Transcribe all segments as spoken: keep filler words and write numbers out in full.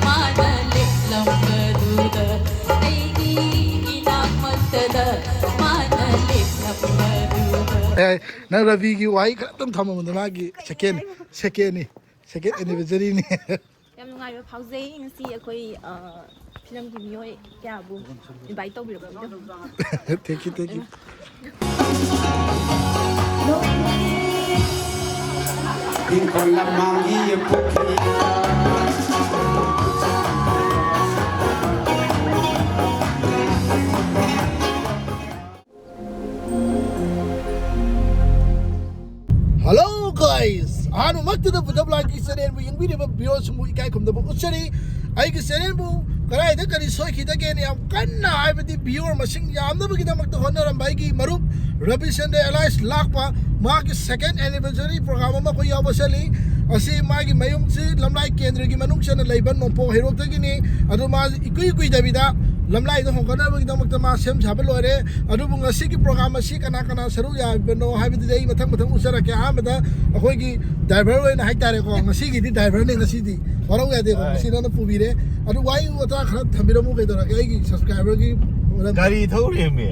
ꯃꯥꯅ ꯂꯦꯞꯂꯝꯕꯗꯨꯗ ꯑꯩꯒꯤ ꯏꯅꯥꯛꯃꯛꯇꯗ ꯃꯥꯅ ꯂꯦꯞꯂꯝꯕꯗꯨꯗ꯫ ꯑꯦ, ꯅꯪ ꯔꯕꯤꯒꯤ ꯋꯥꯍꯩ ꯈꯔꯇꯪ ꯊꯝꯃꯝꯃꯨꯗ, ꯃꯥꯒꯤ ꯁꯦꯀꯦꯟ, ꯁꯦꯀꯦꯟꯅꯤ, ꯁꯦꯀꯦꯟ ꯑꯦꯅꯤꯚꯔꯁꯔꯤꯅꯤ꯫ ꯌꯥꯝ ꯅꯨꯡꯉꯥꯏꯕ ꯐꯥꯎꯖꯩ ꯉꯁꯤ ꯑꯩꯈꯣꯏ, ꯑ, ꯐꯤꯂꯝꯒꯤ ꯃꯤꯑꯣꯏ ꯀꯌꯥꯕꯨ ꯏꯟꯚꯥꯏꯠ ꯇꯧꯕꯤꯔꯛꯄꯒꯤꯗꯃꯛꯇ꯫ Thank you, thank you. Hello guys, ꯑꯍꯥꯟꯕꯃꯛꯇꯗ ꯕꯨꯙ ꯕ꯭ꯂꯥꯒꯤ ꯆꯦꯅꯦꯜꯕꯨ ꯌꯦꯡꯕꯤꯔꯤꯕ ꯚꯤꯌꯣꯔꯁꯤꯡꯕꯨ ꯏꯀꯥꯏ ꯈꯨꯝꯅꯕ ꯎꯠꯆꯔꯤ꯫ ꯑꯩꯒꯤ ꯆꯦꯅꯦꯜꯕꯨ ꯀꯗꯥꯏꯗ ꯀꯔꯤ ꯁꯣꯏꯈꯤꯗꯒꯦꯅ ꯌꯥꯝ ꯀꯟꯅ, ꯍꯥꯏꯕꯗꯤ ꯚꯤꯌꯣꯔ ꯃꯁꯤꯡ ꯌꯥꯝꯅꯕꯒꯤꯗꯃꯛꯇ ꯍꯣꯠꯅꯔꯝꯕ ꯑꯩꯒꯤ ꯃꯔꯨꯞ ꯔꯕꯤꯆꯟꯗ꯭ꯔ ꯑꯦꯂꯥꯏꯁ ꯂꯥꯛꯄ, ꯃꯥꯒꯤ ꯁꯦꯀꯦꯟ ꯑꯦꯅꯤꯚꯔꯁꯔꯤ ꯄ꯭ꯔꯣꯒ꯭ꯔꯥꯝ ꯑꯃ ꯑꯩꯈꯣꯏ ꯌꯥꯎꯕ ꯆꯠꯂꯤ꯫ ꯑꯁꯤ ꯃꯥꯒꯤ ꯃꯌꯨꯝꯁꯤ ꯂꯝꯂꯥꯏ ꯀꯦꯟꯗ꯭ꯔꯒꯤ ꯃꯅꯨꯡ ꯆꯟꯅ ꯂꯩꯕ ꯅꯣꯡꯄꯣꯛ ꯍꯩꯔꯣꯛꯇꯒꯤꯅꯤ꯫ ꯑꯗꯨ ꯃꯥ ꯏꯀꯨꯏ ꯀꯨꯏꯗꯕꯤꯗ ꯂꯝꯂꯥꯏꯗ ꯍꯣꯡꯒꯠꯅꯕꯒꯤꯗꯃꯛꯇ ꯃꯥ ꯁꯦꯝ ꯁꯥꯕ ꯂꯣꯏꯔꯦ꯫ ꯑꯗꯨꯕꯨ ꯉꯁꯤꯒꯤ ꯄ꯭ꯔꯣꯒ꯭ꯔꯥꯝ ꯑꯁꯤ ꯀꯅꯥ ꯀꯅꯥ ꯁꯔꯨꯛ ꯌꯥꯕꯅꯣ ꯍꯥꯏꯕꯗꯨꯗꯤ ꯑꯩ ꯃꯊꯪ ꯃꯊꯪ ꯎꯠꯆꯔꯛꯀꯦ꯫ ꯑꯍꯥꯟꯕꯗ ꯑꯩꯈꯣꯏꯒꯤ ꯗ꯭ꯔꯥꯏꯚꯔ ꯑꯣꯏꯅ ꯍꯥꯏꯇꯥꯔꯦꯀꯣ, ꯉꯁꯤꯒꯤꯗꯤ ꯗ꯭ꯔꯥꯏꯚꯔꯅꯦ ꯉꯁꯤꯗꯤ꯫ ꯋꯥꯔꯧ ꯌꯥꯗꯦꯀꯣ, ꯍꯣꯏ꯫ ꯃꯁꯤ ꯅꯪꯅ ꯄꯨꯕꯤꯔꯦ꯫ ꯑꯗꯨ ꯋꯥꯍꯩ ꯋꯥꯇꯥ ꯈꯔ ꯊꯝꯕꯤꯔꯝꯃꯨ ꯀꯩꯗꯧꯔꯒꯦ, ꯑꯩꯒꯤ ꯁꯕꯁꯀ꯭ꯔꯥꯏꯕꯔꯒꯤ ꯃꯔꯝꯗ꯫ ꯒꯥꯔꯤ ꯊꯧꯔꯤꯃꯤ꯫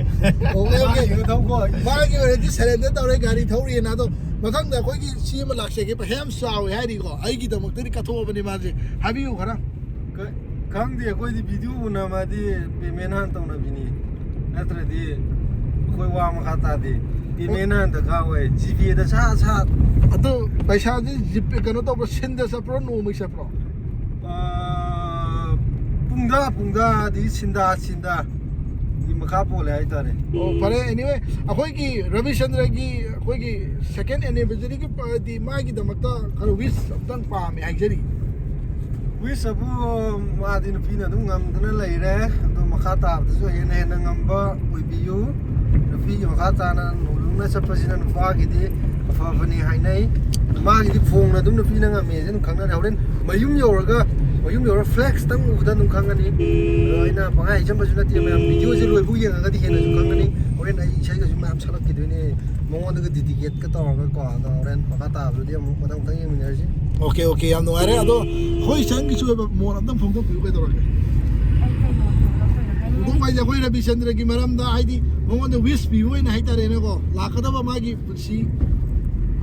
Okay, okay. ꯃꯥꯒꯤ ꯊꯧꯀꯣ꯫ ꯃꯥꯒꯤ ꯑꯣꯏꯔꯗꯤ ꯁꯔꯦꯟꯗꯔ ꯇꯧꯔꯦ, ꯒꯥꯔꯤ ꯊꯧꯔꯤꯑꯅ꯫ ꯑꯗꯣ ꯃꯊꯪꯗ ꯑꯩꯈꯣꯏꯒꯤ ꯁꯤ ꯑꯃ ꯂꯥꯛꯆꯒꯦ, ꯄꯩꯁꯥ ꯌꯥꯝ ꯆꯥꯎꯋꯦ ꯍꯥꯏꯔꯤꯀꯣ, ꯑꯩꯒꯤꯗꯃꯛꯇꯗꯤ ꯀꯠꯊꯣꯛꯑꯕꯅꯤ ꯃꯥꯁꯦ꯫ ꯍꯥꯏꯕꯤꯌꯨ ꯈꯔ꯫ ꯈꯪꯗꯦ, ꯑꯩꯈꯣꯏꯗꯤ ꯚꯤꯗꯤꯑꯣ ꯎꯅꯕꯗꯤ ꯄꯦꯃꯦꯟ ꯍꯥꯟꯅ ꯇꯧꯅꯕꯤꯅꯤ, ꯅꯠꯇ꯭ꯔꯗꯤ ꯑꯩꯈꯣꯏ ꯋꯥ ꯃꯈꯥ ꯇꯥꯗꯦ꯫ ꯄꯦꯃꯦꯟ ꯍꯥꯟꯅ ꯗꯔꯀꯥꯔ ꯑꯣꯏ, ꯖꯤꯄꯦꯗ ꯁꯠ ꯁꯠ꯫ ꯑꯗꯨ ꯄꯩꯁꯥꯗꯤ ꯖꯤꯄꯦ ꯀꯩꯅꯣ ꯇꯧꯕ꯭ꯔꯣ, ꯁꯤꯟꯗ ꯆꯠꯄ꯭ꯔꯣ, ꯅꯣꯡꯃꯒꯤ ꯆꯠꯄ꯭ꯔꯣ? ꯑꯥ, ꯄꯨꯡꯗ, ꯄꯨꯡꯗ ꯑꯗꯒꯤ ꯁꯤꯟꯗ, ꯁꯤꯟꯗ꯫ ꯒꯤ ꯃꯈꯥ ꯄꯣꯜꯂꯦ ꯍꯥꯏꯇꯥꯔꯦ꯫ ꯑꯣ, ꯐꯔꯦ, anyway, ꯑꯩꯈꯣꯏꯒꯤ ꯔꯕꯤꯆꯟꯗ꯭ꯔꯒꯤ ꯑꯩꯈꯣꯏꯒꯤ ꯁꯦꯀꯦꯟ ꯑꯦꯅꯤꯚꯔꯁꯔꯤꯒꯤ ꯄ-, ꯗꯤ ꯃꯥꯒꯤꯗꯃꯛꯇ ꯈꯔ ꯋꯤꯁ ꯑꯝꯇꯪ ꯄꯥꯝꯃꯦ ꯍꯥꯏꯖꯔꯤ꯫ ꯋꯤꯁ ꯑꯕꯨ ꯃꯥꯗꯤ ꯅꯨꯄꯤꯅ ꯑꯗꯨꯝ ꯉꯝꯗꯅ ꯂꯩꯔꯦ, ꯑꯗꯣ ꯃꯈꯥ ꯇꯥꯕꯗꯁꯨ ꯍꯦꯟꯅ ꯍꯦꯟꯅ ꯉꯝꯕ ꯑꯣꯏꯕꯤꯌꯨ꯫ ꯅꯨꯄꯤꯒꯤ ꯃꯈꯥ ꯇꯥꯅ ꯂꯨꯅ ꯆꯠꯄꯁꯤꯅ ꯅꯨꯄꯥꯒꯤꯗꯤ ꯑꯐꯕꯅꯤ ꯍꯥꯏꯅꯩ꯫ ꯃꯥꯒꯤꯗꯤ ꯐꯣꯡꯅ ꯑꯗꯨꯝ ꯅꯨꯄꯤꯅ ꯉꯝꯃꯦꯁꯦ ꯑꯗꯨꯝ ꯈꯪꯅꯔꯦ꯫ ꯍꯣꯔꯦꯟ ꯃꯌꯨꯝ ꯌꯧꯔꯒ, ꯃꯌꯨꯝ ꯌꯧꯔ ꯐ꯭ꯂꯦꯛꯁꯇꯪ ꯎꯕꯗ ꯑꯗꯨꯝ ꯈꯪꯒꯅꯤ꯫ ꯑꯗꯣ ꯑꯩꯅ ꯄꯪꯍꯥꯏ ꯍꯥꯏꯖꯟꯕꯁꯨ ꯅꯠꯇꯦ, ꯃꯌꯥꯝ ꯚꯤꯗꯤꯑꯣꯁꯦ ꯂꯣꯏꯕꯨ ꯌꯦꯡꯉꯒꯗꯤ ꯍꯦꯟꯅꯁꯨ ꯈꯪꯒꯅꯤ꯫ ꯍꯣꯔꯦꯟ ꯑꯩ ꯏꯁꯩꯒꯁꯨ ꯃꯌꯥꯝ ꯁꯛꯂꯛꯈꯤꯗꯣꯏꯅꯦ ꯃꯉꯣꯟꯗꯒ ꯗꯤꯗꯤꯀꯦꯠꯀ ꯇꯧꯔꯒꯀꯣ꯫ ꯑꯗꯣ ꯍꯣꯔꯦꯟ ꯃꯈꯥ ꯇꯥꯕꯗꯨꯗꯤ ꯑꯃꯨꯛ ꯃꯊꯪ ꯃꯊꯪ ꯌꯦꯡꯃꯤꯟꯅꯔꯁꯤ꯫ ꯑꯣꯀꯦ, ꯑꯣꯀꯦ, ꯌꯥꯝ ꯅꯨꯡꯉꯥꯏꯔꯦ꯫ ꯑꯗꯣ ꯑꯩꯈꯣꯏ ꯏꯆꯟꯒꯤꯁꯨ ꯑꯣꯏꯕ ꯃꯣꯠ ꯑꯝꯇꯪ ꯐꯣꯡꯗꯣꯛꯄꯤꯌꯨ, ꯀꯩꯗꯧꯔꯒꯦ? ꯑꯩ ꯀꯩꯅꯣ ꯐꯣꯡꯗꯣꯛꯇꯣꯏꯅꯣ ꯍꯥꯏꯅꯤꯡꯉꯦ꯫ ꯐꯣꯡꯗꯣꯛꯄ ꯍꯥꯏꯁꯦ ꯑꯩꯈꯣꯏ ꯔꯕꯤꯆꯟꯗ꯭ꯔꯒꯤ ꯃꯔꯝꯗ, ꯍꯥꯏꯗꯤ ꯃꯉꯣꯟꯗ ꯋꯤꯁ ꯄꯤꯕ ꯑꯣꯏꯅ ꯍꯥꯏꯇꯥꯔꯦꯅꯦꯀꯣ, ꯂꯥꯛꯀꯗꯕ ꯃꯥꯒꯤ ꯄꯨꯟꯁꯤ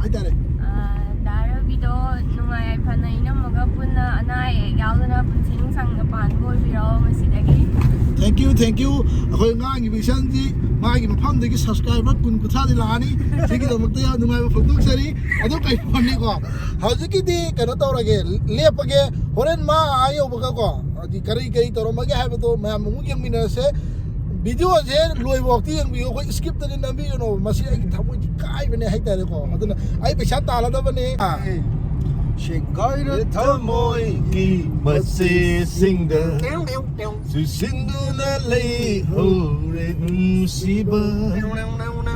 ꯍꯥꯏꯇꯥꯔꯦ꯫ ꯑꯥ, ꯗꯥ ꯔꯕꯤꯗꯣ ꯅꯨꯡꯉꯥꯏ ꯌꯥꯏꯐꯅ ꯏꯅꯝꯃꯒ ꯄꯨꯟꯅ ꯑꯅꯥ ꯑꯌꯦꯛ ꯌꯥꯎꯗꯅ ꯄꯨꯟꯁꯤ ꯅꯨꯡꯁꯥꯡꯅ ꯄꯥꯟꯕ ꯑꯣꯏꯕꯤꯔꯣ ꯉꯁꯤꯗꯒꯤ꯫ Thank you, thank you꯫ ꯑꯩꯈꯣꯏ ꯉꯥꯡꯉꯤꯕ ꯏꯆꯟꯁꯤ ꯃꯥꯒꯤ ꯃꯐꯝꯗꯒꯤ ꯁꯕꯁꯀ꯭ꯔꯥꯏꯕꯔ ꯀꯨꯟ ꯀꯨꯟꯊ꯭ꯔꯥꯗꯤ ꯂꯥꯛꯑꯅꯤ꯫ ꯁꯤꯒꯤꯗꯃꯛꯇ ꯌꯥꯝ ꯅꯨꯡꯉꯥꯏꯕ ꯐꯣꯡꯗꯣꯛꯆꯔꯤ꯫ ꯑꯗꯣ ꯀꯩꯅꯣꯅꯤꯀꯣ, ꯍꯧꯖꯤꯛꯀꯤꯗꯤ ꯀꯩꯅꯣ ꯇꯧꯔꯒꯦ, ꯂꯦꯞꯄꯒꯦ꯫ ꯍꯣꯔꯦꯟ ꯃꯥ ꯑꯥ ꯌꯧꯕꯒꯀꯣ, ꯍꯥꯏꯗꯤ ꯀꯔꯤ ꯀꯔꯤ ꯇꯧꯔꯝꯃꯒꯦ ꯍꯥꯏꯕꯗꯣ ꯃꯌꯥꯝ ꯑꯃꯨꯛ ꯌꯦꯡꯃꯤꯟꯅꯔꯁꯦ꯫ ꯚꯤꯗꯤꯑꯣꯁꯦ ꯂꯣꯏꯕꯐꯥꯎꯇꯤ ꯌꯦꯡꯕꯤꯌꯨ, ꯑꯩꯈꯣꯏ ꯁ꯭ꯀꯤꯞꯇꯗꯤ ꯅꯝꯕꯤꯒꯅꯣꯕ꯫ ꯃꯁꯤ ꯑꯩꯒꯤ ꯊꯃꯣꯏꯗꯤ ꯀꯥꯏꯕꯅꯦ ꯍꯥꯏꯇꯥꯔꯦꯀꯣ꯫ ꯑꯗꯨꯅ ꯑꯩ ꯄꯩꯁꯥ ꯇꯥꯜꯂꯗꯕꯅꯦ꯫ ꯁꯦꯒꯥꯏꯔ ꯊꯃꯣꯏꯒꯤ ꯃꯆꯦꯁꯤꯡꯗ ꯆꯨꯁꯤꯟꯗꯨꯅ ꯂꯩꯍꯧꯔꯦ ꯅꯨꯡꯁꯤꯕ꯫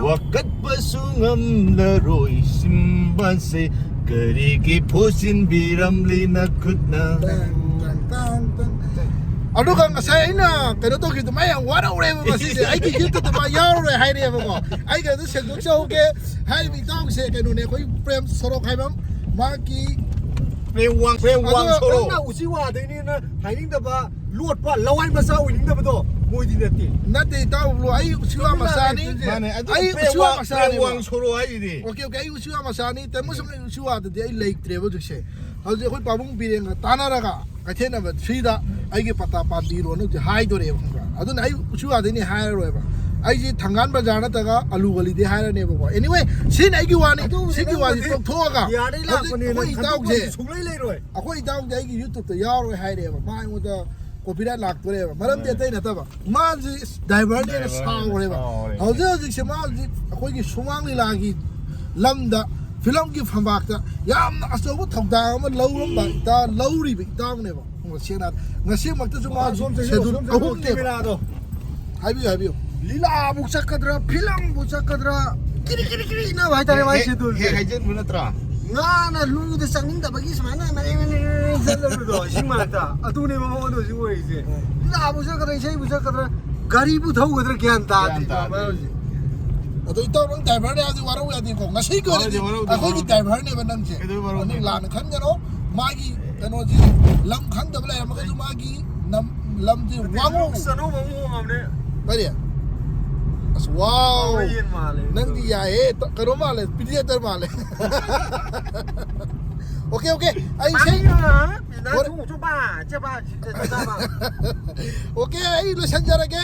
ꯋꯥꯀꯠꯄꯁꯨ ꯉꯝꯂꯔꯣꯏ ꯁꯤꯝꯕꯁꯦ, ꯀꯔꯤꯒꯤ ꯐꯣꯠꯆꯤꯟꯕꯤꯔꯝꯂꯤ ꯅꯈꯨꯠꯅ? ꯑꯗꯨꯒ ꯉꯁꯥꯏ ꯑꯩꯅ ꯀꯩꯅꯣ ꯇꯧꯈꯤꯕꯗꯣ, ꯃꯥ ꯌꯥꯝ ꯋꯥꯔꯧꯔꯦꯕ ꯉꯁꯤꯁꯦ꯫ ꯑꯩꯒꯤ ꯌꯨꯇꯨꯕꯇ ꯃꯥ ꯌꯥꯎꯔꯔꯣꯏ ꯍꯥꯏꯔꯦꯕꯀꯣ꯫ ꯑꯩ ꯀꯩꯅꯣ ꯁꯦꯡꯗꯣꯛꯆꯍꯧꯒꯦ꯫ ꯍꯥꯏꯔꯤꯕ ꯏꯇꯥꯎꯁꯦ ꯀꯩꯅꯣꯅꯦ, ꯑꯩꯈꯣꯏ ꯄ꯭ꯔꯦꯝ ꯁꯣꯔꯣꯛ ꯍꯥꯏꯕ ꯃꯥꯒꯤ ꯄ꯭ꯔꯦꯝ ꯋꯥꯡ, ꯄ꯭ꯔꯦꯝ ꯋꯥꯡ ꯑꯗꯣ ꯁꯣꯔꯣꯛ꯫ ꯅꯪꯅ ꯎꯆꯤꯋꯥꯗꯩꯅꯦꯅ ꯍꯥꯏꯅꯤꯡꯗꯕ ꯂꯣꯠꯄ ꯂꯋꯥꯏ ꯃꯆꯥ ꯑꯣꯏꯅꯤꯡꯗꯕꯗꯣ ꯃꯣꯏꯗꯤ ꯅꯠꯇꯦ꯫ ꯅꯠꯇꯦ, ꯏꯇꯥꯎ ꯕ꯭ꯔꯣ, ꯑꯩ ꯎꯆꯤꯋꯥ ꯃꯆꯥꯅꯤ꯫ ꯃꯥꯅꯦ, ꯑꯗꯨ ꯑꯩ ꯄ꯭ꯔꯦꯝ ꯎꯆꯤꯋꯥ ꯋꯥꯡ, ꯄ꯭ꯔꯦꯝ ꯃꯆꯥꯅꯦꯕ꯫ ꯋꯥꯡ ꯁꯣꯔꯣꯛ ꯍꯥꯏꯁꯤꯗꯤ꯫ ꯑꯣꯀꯦ, ꯑꯣꯀꯦ, ꯑꯩ ꯎꯆꯤꯋꯥ ꯃꯆꯥꯅꯤ꯫ ꯇꯥꯃꯣ ꯁꯨꯝ ꯑꯩ ꯎꯆꯤꯋꯥꯗꯗꯤ ꯑꯩ ꯂꯩꯇ꯭ꯔꯦꯕ ꯍꯧꯖꯤꯛꯁꯦ꯫ ꯍꯧꯖꯤꯛ ꯑꯩꯈꯣꯏ ꯄꯥꯕꯨꯡ ꯕꯤꯔꯦꯟꯒ ꯇꯥꯟꯅꯔꯒ ꯀꯩꯊꯦꯜ ꯅꯝꯕꯔ ꯊ꯭ꯔꯤꯗ ꯑꯩꯒꯤ ꯄꯇꯥ ꯄꯥꯟꯕꯤꯔꯣꯅ ꯍꯧꯖꯤꯛ ꯍꯥꯏꯗꯣꯔꯦꯕ, ꯈꯪꯕ꯭ꯔꯥ? ꯑꯗꯨꯅ ꯑꯩ ꯎꯆꯤꯋꯥꯗꯩꯅꯦ ꯍꯥꯏꯔꯔꯣꯏꯕ꯫ ꯑꯩꯁꯦ ꯊꯪꯒꯥꯜ ꯕꯖꯥꯔ ꯅꯠꯇ꯭ꯔꯒ ꯑꯂꯨ ꯒꯂꯤꯗꯩ ꯍꯥꯏꯔꯅꯦꯕꯀꯣ꯫ Anyway, ꯁꯤꯅ ꯑꯩꯒꯤ ꯋꯥꯅꯤ꯫ ꯑꯗꯨꯕꯨꯗꯤ ꯁꯤꯒꯤ ꯋꯥꯁꯤ ꯅꯪꯕꯨꯗꯤ ꯇꯣꯛꯊꯣꯛꯑꯒ ꯌꯥꯔꯦ ꯍꯧꯖꯤꯛ ꯂꯥꯛꯄꯅꯦ, ꯑꯩꯈꯣꯏ ꯅꯪ ꯏꯇꯥꯎꯁꯦ, ꯊꯕꯛ ꯁꯨꯡꯂꯩ ꯂꯩꯔꯣꯏ꯫ ꯑꯩꯈꯣꯏ ꯏꯇꯥꯎꯁꯦ ꯑꯩꯒꯤ ꯌꯨꯇꯨꯕꯇ ꯌꯥꯎꯔꯣꯏ ꯍꯥꯏꯔꯦꯕ꯫ ꯃꯥ ꯑꯩꯉꯣꯟꯗ ꯀꯣꯄꯤꯔꯥꯏꯠ ꯂꯥꯛꯇꯣꯔꯦꯕ꯫ ꯃꯔꯝꯗꯤ ꯑꯇꯩ ꯅꯠꯇꯕ, ꯃꯥꯁꯤ ꯗ꯭ꯔꯥꯏꯚꯔꯅꯦꯅ ꯗ꯭ꯔꯥꯏꯚꯔꯅꯦꯅ ꯁꯥꯎꯔꯦꯕ꯫ ꯁꯥꯎꯔꯦ꯫ ꯍꯧꯖꯤꯛ ꯍꯧꯖꯤꯛꯁꯦ ꯃꯥ ꯍꯧꯖꯤꯛ ꯑꯩꯈꯣꯏꯒꯤ ꯁꯨꯃꯥꯡ ꯂꯤꯂꯥꯒꯤ ꯂꯝꯗ, ꯐꯤꯂꯝꯒꯤ ꯐꯝꯄꯥꯛꯇ ꯌꯥꯝꯅ ꯑꯆꯧꯕ ꯊꯧꯗꯥꯡ ꯑꯃ ꯂꯧꯔꯝꯕ ꯏꯇꯥ, ꯂꯧꯔꯤꯕ ꯏꯇꯥꯎꯅꯦꯕ꯫ ꯁꯦꯡꯅ ꯉꯁꯤꯃꯛꯇꯁꯨ ꯃꯥ ꯑꯁꯣꯝ ꯆꯠꯁꯤꯔꯣ, ꯁꯦꯗꯨꯜ ꯑꯁꯣꯝ ꯆꯠꯁꯤꯔꯣ, ꯑꯍꯨꯝꯅꯦꯕ꯫ ꯀꯦꯃꯦꯔꯥꯗꯣ꯫ ꯍꯥꯏꯕꯤꯌꯨ, ꯍꯥꯏꯕꯤꯌꯨ꯫ ꯂꯤꯂꯥꯕꯨ ꯆꯠꯀꯗ꯭ꯔꯥ, ꯐꯤꯂꯝꯕꯨ ꯆꯠꯀꯗ꯭ꯔꯥ, ꯀꯤꯔꯤ ꯀꯤꯔꯤ ꯀꯤꯔꯤ ꯏꯟꯅꯕ ꯍꯥꯏꯇꯥꯔꯦ ꯃꯥꯏ ꯍꯦꯛ, ꯁꯦꯗꯨꯜꯁꯦ꯫ ꯍꯦꯛ ꯍꯥꯏꯖꯤꯟꯕ ꯅꯠꯇ꯭ꯔꯥ? ꯉꯥꯅ ꯂꯨꯗ ꯆꯪꯅꯤꯡꯗꯕꯒꯤ ꯁꯨꯃꯥꯏꯅ ꯃꯔꯦꯡ ꯃꯔꯦꯡ ꯃꯔꯦꯡ ꯆꯠꯂꯕꯗꯣ, ꯏꯁꯤꯡ ꯃꯔꯛꯇ꯫ ꯑꯗꯨꯅꯦꯕ ꯃꯉꯣꯟꯗ ꯍꯧꯖꯤꯛ ꯑꯣꯏꯔꯤꯁꯦ꯫ ꯂꯤꯂꯥꯕꯨ ꯆꯠꯀꯗ꯭ꯔꯥ, ꯏꯁꯩꯕꯨ ꯆꯠꯀꯗ꯭ꯔꯥ, ꯒꯥꯔꯤꯕꯨ ꯊꯧꯒꯗ꯭ꯔꯥ ꯒ꯭ꯌꯥꯟ ꯇꯥꯗ꯭ꯔꯤꯕ ꯒ꯭ꯌꯥꯟ ꯇꯥꯗ꯭ꯔꯦ꯫ ꯃꯥ ꯍꯧꯖꯤꯛ꯫ ꯑꯗꯣ ꯏꯇꯥꯎ, ꯅꯪ ꯗ꯭ꯔꯥꯏꯚꯔꯅꯦ ꯍꯥꯏꯕꯗꯤ ꯋꯥꯔꯧ ꯌꯥꯗꯦꯀꯣ꯫ ꯉꯁꯤꯒꯤ ꯋꯥꯔꯧꯗꯦ, ꯑꯣꯏꯅꯗꯤ ꯋꯥꯔꯧꯗꯦ, ꯑꯩꯈꯣꯏꯒꯤ ꯋꯥꯔꯧꯗꯦ꯫ ꯗ꯭ꯔꯥꯏꯚꯔꯅꯦꯕ ꯅꯪꯁꯦ꯫ ꯀꯩꯗꯧꯕꯩ ꯋꯥꯔꯧꯗꯦ? ꯅꯪ ꯂꯥꯟꯅ ꯈꯟꯒꯅꯣ꯫ ꯃꯥꯒꯤ ꯀꯩꯅꯣꯁꯤ, ꯂꯝ ꯈꯪꯗꯕ ꯂꯩꯔꯝꯃꯒꯁꯨ ꯃꯥꯒꯤ ꯅꯝ-, ꯂꯝꯁꯤ ꯅꯠꯇꯦ, ꯋꯥꯉꯨ꯫ ꯂꯨꯛꯁ ꯑꯅꯧꯕ ꯑꯃꯨꯛ ꯍꯣꯡꯉꯕꯅꯦ꯫ ꯀꯔꯤ? ꯑꯁ, ꯋꯥꯎ꯫ ꯋꯥꯎ, ꯌꯦꯟ ꯃꯥꯜꯂꯦ꯫ ꯅꯪꯗꯤ ꯌꯥꯏꯌꯦ꯫ ꯀꯩꯅꯣ ꯃꯥꯜꯂꯦ, ꯄ꯭ꯔꯤꯗꯦꯇꯔ ꯃꯥꯜꯂꯦ꯫ Okay, okay. ꯑꯩ ꯏꯁꯩ ꯃꯥꯒꯤ ꯍꯣꯔꯦꯟ ꯅꯪ ꯆꯨ ꯆꯨ ꯕꯥ, ꯆꯦ ꯕꯥ, ꯆꯦ ꯆꯦ ꯕꯥ꯫ ꯑꯣꯀꯦ, ꯑꯩ ꯂꯣꯏꯁꯟꯖꯔꯒꯦ꯫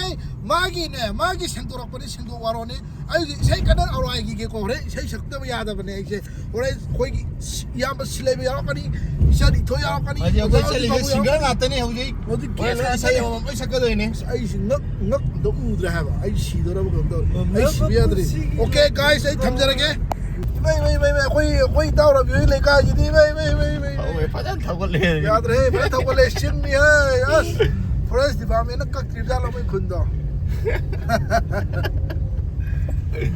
ꯃꯥꯒꯤꯅꯦ, ꯃꯥꯒꯤ ꯁꯦꯡꯗꯣꯔꯛꯄꯅꯤ, ꯁꯦꯡꯗꯣꯛ ꯋꯥꯔꯣꯅꯤ꯫ ꯑꯩ ꯍꯧꯖꯤꯛ ꯏꯁꯩ ꯀꯟꯅ ꯑꯔꯋꯥꯏꯒꯤꯒꯦꯀꯣ꯫ ꯍꯣꯔꯦꯟ ꯏꯁꯩ ꯁꯛꯇꯕ ꯌꯥꯗꯕꯅꯦ ꯑꯩꯁꯦ꯫ ꯍꯣꯔꯦꯟ ꯑꯩꯈꯣꯏꯒꯤ ꯏꯌꯥꯝꯕ ꯁꯤꯂꯩꯕ ꯌꯥꯎꯔꯛꯀꯅꯤ, ꯏꯆꯟ ꯏꯊꯣꯏ ꯌꯥꯎꯔꯛꯀꯅꯤ, ꯍꯧꯖꯤꯛ ꯑꯣꯖꯥ ꯑꯩꯈꯣꯏ ꯍꯧꯖꯤꯛ ꯆꯠꯂꯤꯁꯦ ꯐꯥꯎꯕ ꯁꯤꯡꯒꯔ ꯌꯥꯎꯔꯛꯀꯅꯤ꯫ ꯉꯥꯛꯇꯅꯦ ꯍꯧꯖꯤꯛ꯫ ꯍꯧꯖꯤꯛ ꯍꯣꯔꯦꯟ ꯒꯦꯁ ꯂꯣꯏ ꯏꯁꯩ ꯉꯥꯛꯇꯅꯦ꯫ ꯑꯃꯃꯝ ꯂꯣꯏ ꯁꯛꯀꯗꯣꯏꯅꯦ꯫ ꯑꯁ, ꯑꯩꯁꯦ ꯉꯛ, ꯉꯛ ꯑꯝꯇ ꯎꯗ꯭ꯔꯦ ꯍꯥꯏꯕ꯫ ꯑꯩ ꯁꯤꯗꯣꯔꯕ ꯀꯩꯅꯣꯝ ꯇꯧꯔꯦ꯫ ꯑꯩ ꯁꯤꯕ ꯌꯥꯗ꯭ꯔꯦ꯫ ꯄꯨꯟꯁꯤꯒꯤ ꯑꯣꯀꯦ, ꯒꯥꯏꯁ, ꯑꯩ ꯊꯝꯖꯔꯒꯦ꯫ ꯏꯃꯩ, ꯏꯃꯩ, ꯏꯃꯩ, ꯏꯃꯩ, ꯑꯩꯈꯣꯏ, ꯑꯩꯈꯣꯏ ꯏꯇꯥꯎ ꯔꯕꯤ ꯍꯣꯏ ꯂꯩꯀꯥꯏꯁꯤꯗꯤ, ꯏꯃꯩ, ꯏꯃꯩ, ꯏꯃꯩ, ꯏꯃꯩ꯫ ꯊꯧꯋꯦ, ꯐꯖꯅ ꯊꯧꯒꯠꯂꯦ꯫ ꯌꯥꯗ꯭ꯔꯦ, ꯐꯖꯅ ꯊꯧꯒꯠꯂꯦ, ꯆꯤꯡꯅꯤ ꯍꯦ꯫ ꯑꯁ, ꯐꯣꯔꯦꯁ ꯗꯤꯄꯥꯔꯠꯃꯦꯟꯅ ꯀꯛꯇ꯭ꯔꯤꯕ ꯖꯥꯠꯂꯣ ꯃꯣꯏ ꯈꯨꯟꯗꯣ?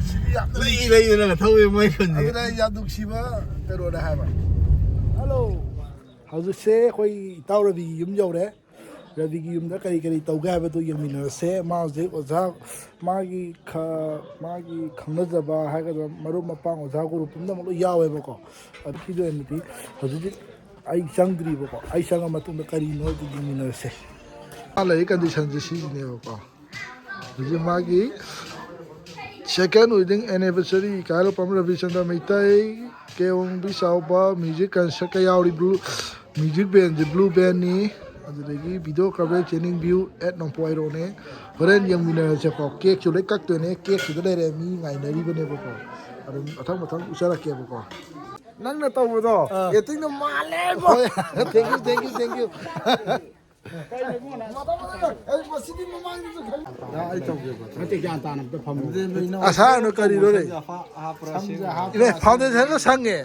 ꯁꯤꯗꯤ ꯌꯥꯝꯅ ꯂꯩ ꯂꯩꯗꯅꯒ ꯊꯧꯋꯦ ꯃꯣꯏ ꯈꯨꯟꯁꯦ꯫ ꯑꯗꯨꯅ ꯑꯩ ꯌꯥꯝ ꯅꯨꯡꯁꯤꯕ ꯀꯩꯅꯣꯅꯦ ꯍꯥꯏꯕ꯫ ꯍꯜꯂꯣ꯫ ꯍꯧꯖꯤꯛꯁꯦ ꯑꯩꯈꯣꯏ ꯏꯇꯥꯎ ꯔꯕꯤꯒꯤ ꯌꯨꯝ ꯌꯧꯔꯦ꯫ ꯔꯕꯤꯒꯤ ꯌꯨꯝꯗ ꯀꯔꯤ ꯀꯔꯤ ꯇꯧꯒꯦ ꯍꯥꯏꯕꯗꯨ ꯌꯦꯡꯃꯤꯟꯅꯔꯁꯦ꯫ ꯃꯥ ꯍꯧꯖꯤꯛ ꯑꯣꯖꯥ, ꯃꯥꯒꯤ ꯈ-, ꯃꯥꯒꯤ ꯈꯪꯅꯖꯕ ꯍꯥꯏꯒꯗ꯭ꯔꯥ, ꯃꯔꯨꯞ ꯃꯄꯥꯡ ꯑꯣꯖꯥ ꯒꯨꯔꯨ ꯄꯨꯝꯅꯃꯛ ꯂꯣꯏ ꯌꯥꯎꯋꯦꯕꯀꯣ꯫ ꯑꯗꯨꯒꯤ ꯑꯣꯏꯅꯗꯤ ꯍꯧꯖꯤꯛ ꯍꯧꯖꯤꯛ ꯑꯩ ꯆꯪꯗ꯭ꯔꯤꯕꯀꯣ꯫ ꯑꯩ ꯆꯪꯉ ꯃꯇꯨꯡꯗ ꯀꯔꯤꯅꯣ ꯑꯗꯨ ꯌꯦꯡꯃꯤꯟꯅꯔꯁꯦ꯫ ꯃꯥ ꯂꯩꯔꯤ ꯀꯟꯗꯤꯁꯟꯁꯦ ꯁꯤꯁꯤꯅꯦꯕꯀꯣ꯫ ꯍꯧꯖꯤꯛ ꯃꯥꯒꯤ second wedding anniversary ꯀꯥꯏꯔꯣꯄꯝ ꯔꯕꯤꯆꯟꯗ꯭ꯔ ꯃꯩꯇꯩ, ꯀꯦꯑꯣꯡꯕꯤ ꯆꯥꯎꯕ, music concert ꯀ ꯌꯥꯎꯔꯤ, blue, music band ꯁꯦ blue band ꯅꯤ, ꯑꯗꯨꯗꯒꯤ video coverage ꯆꯦꯅꯤꯡ view at ꯅꯣꯡꯄꯣꯛ ꯍꯩꯔꯣꯛꯅꯦ꯫ ꯍꯣꯔꯦꯟ ꯌꯦꯡꯃꯤꯟꯅꯔꯁꯦꯀꯣ꯫ ꯀꯦꯛꯁꯨ ꯂꯣꯏ ꯀꯛꯇꯣꯏꯅꯦ꯫ ꯀꯦꯛꯁꯤꯗ ꯂꯩꯔꯦ, ꯃꯤ ꯉꯥꯏꯅꯔꯤꯕꯅꯦꯕꯀꯣ꯫ ꯑꯗꯨꯝ ꯃꯊꯪ ꯃꯊꯪ ꯎꯠꯆꯔꯛꯀꯦꯕꯀꯣ꯫ ꯅꯪꯅ ꯇꯧꯕꯗꯣ, ꯑꯥ꯫ Acting ꯗꯣ ꯃꯥꯜꯂꯦꯕꯣ꯫ ꯍꯣꯏ꯫ Thank you, thank you, thank you꯫ ꯑꯩ ꯃꯁꯤꯗꯤ ꯃꯃꯥꯡꯗꯁꯨ ꯈꯜꯂꯤ꯫ ꯌꯥ, ꯑꯩ ꯇꯧꯒꯦꯕ꯫ ꯅꯠꯇꯦ, ꯒ꯭ꯌꯥꯟ ꯇꯥꯅ ꯑꯝꯇ ꯐꯝꯃꯣ꯫ ꯑꯗꯨꯗꯤ ꯅꯣꯏ ꯏꯅꯥꯎ ꯑꯁꯥꯅ ꯀꯔꯤꯅꯣ ꯂꯩ? ꯁꯝꯁꯦ ꯍꯥꯞꯄ꯭ꯔꯥ ꯁꯦꯝꯕ꯭ꯔꯥ? ꯏꯅꯦ, foundation ꯒ ꯁꯪꯉꯦ꯫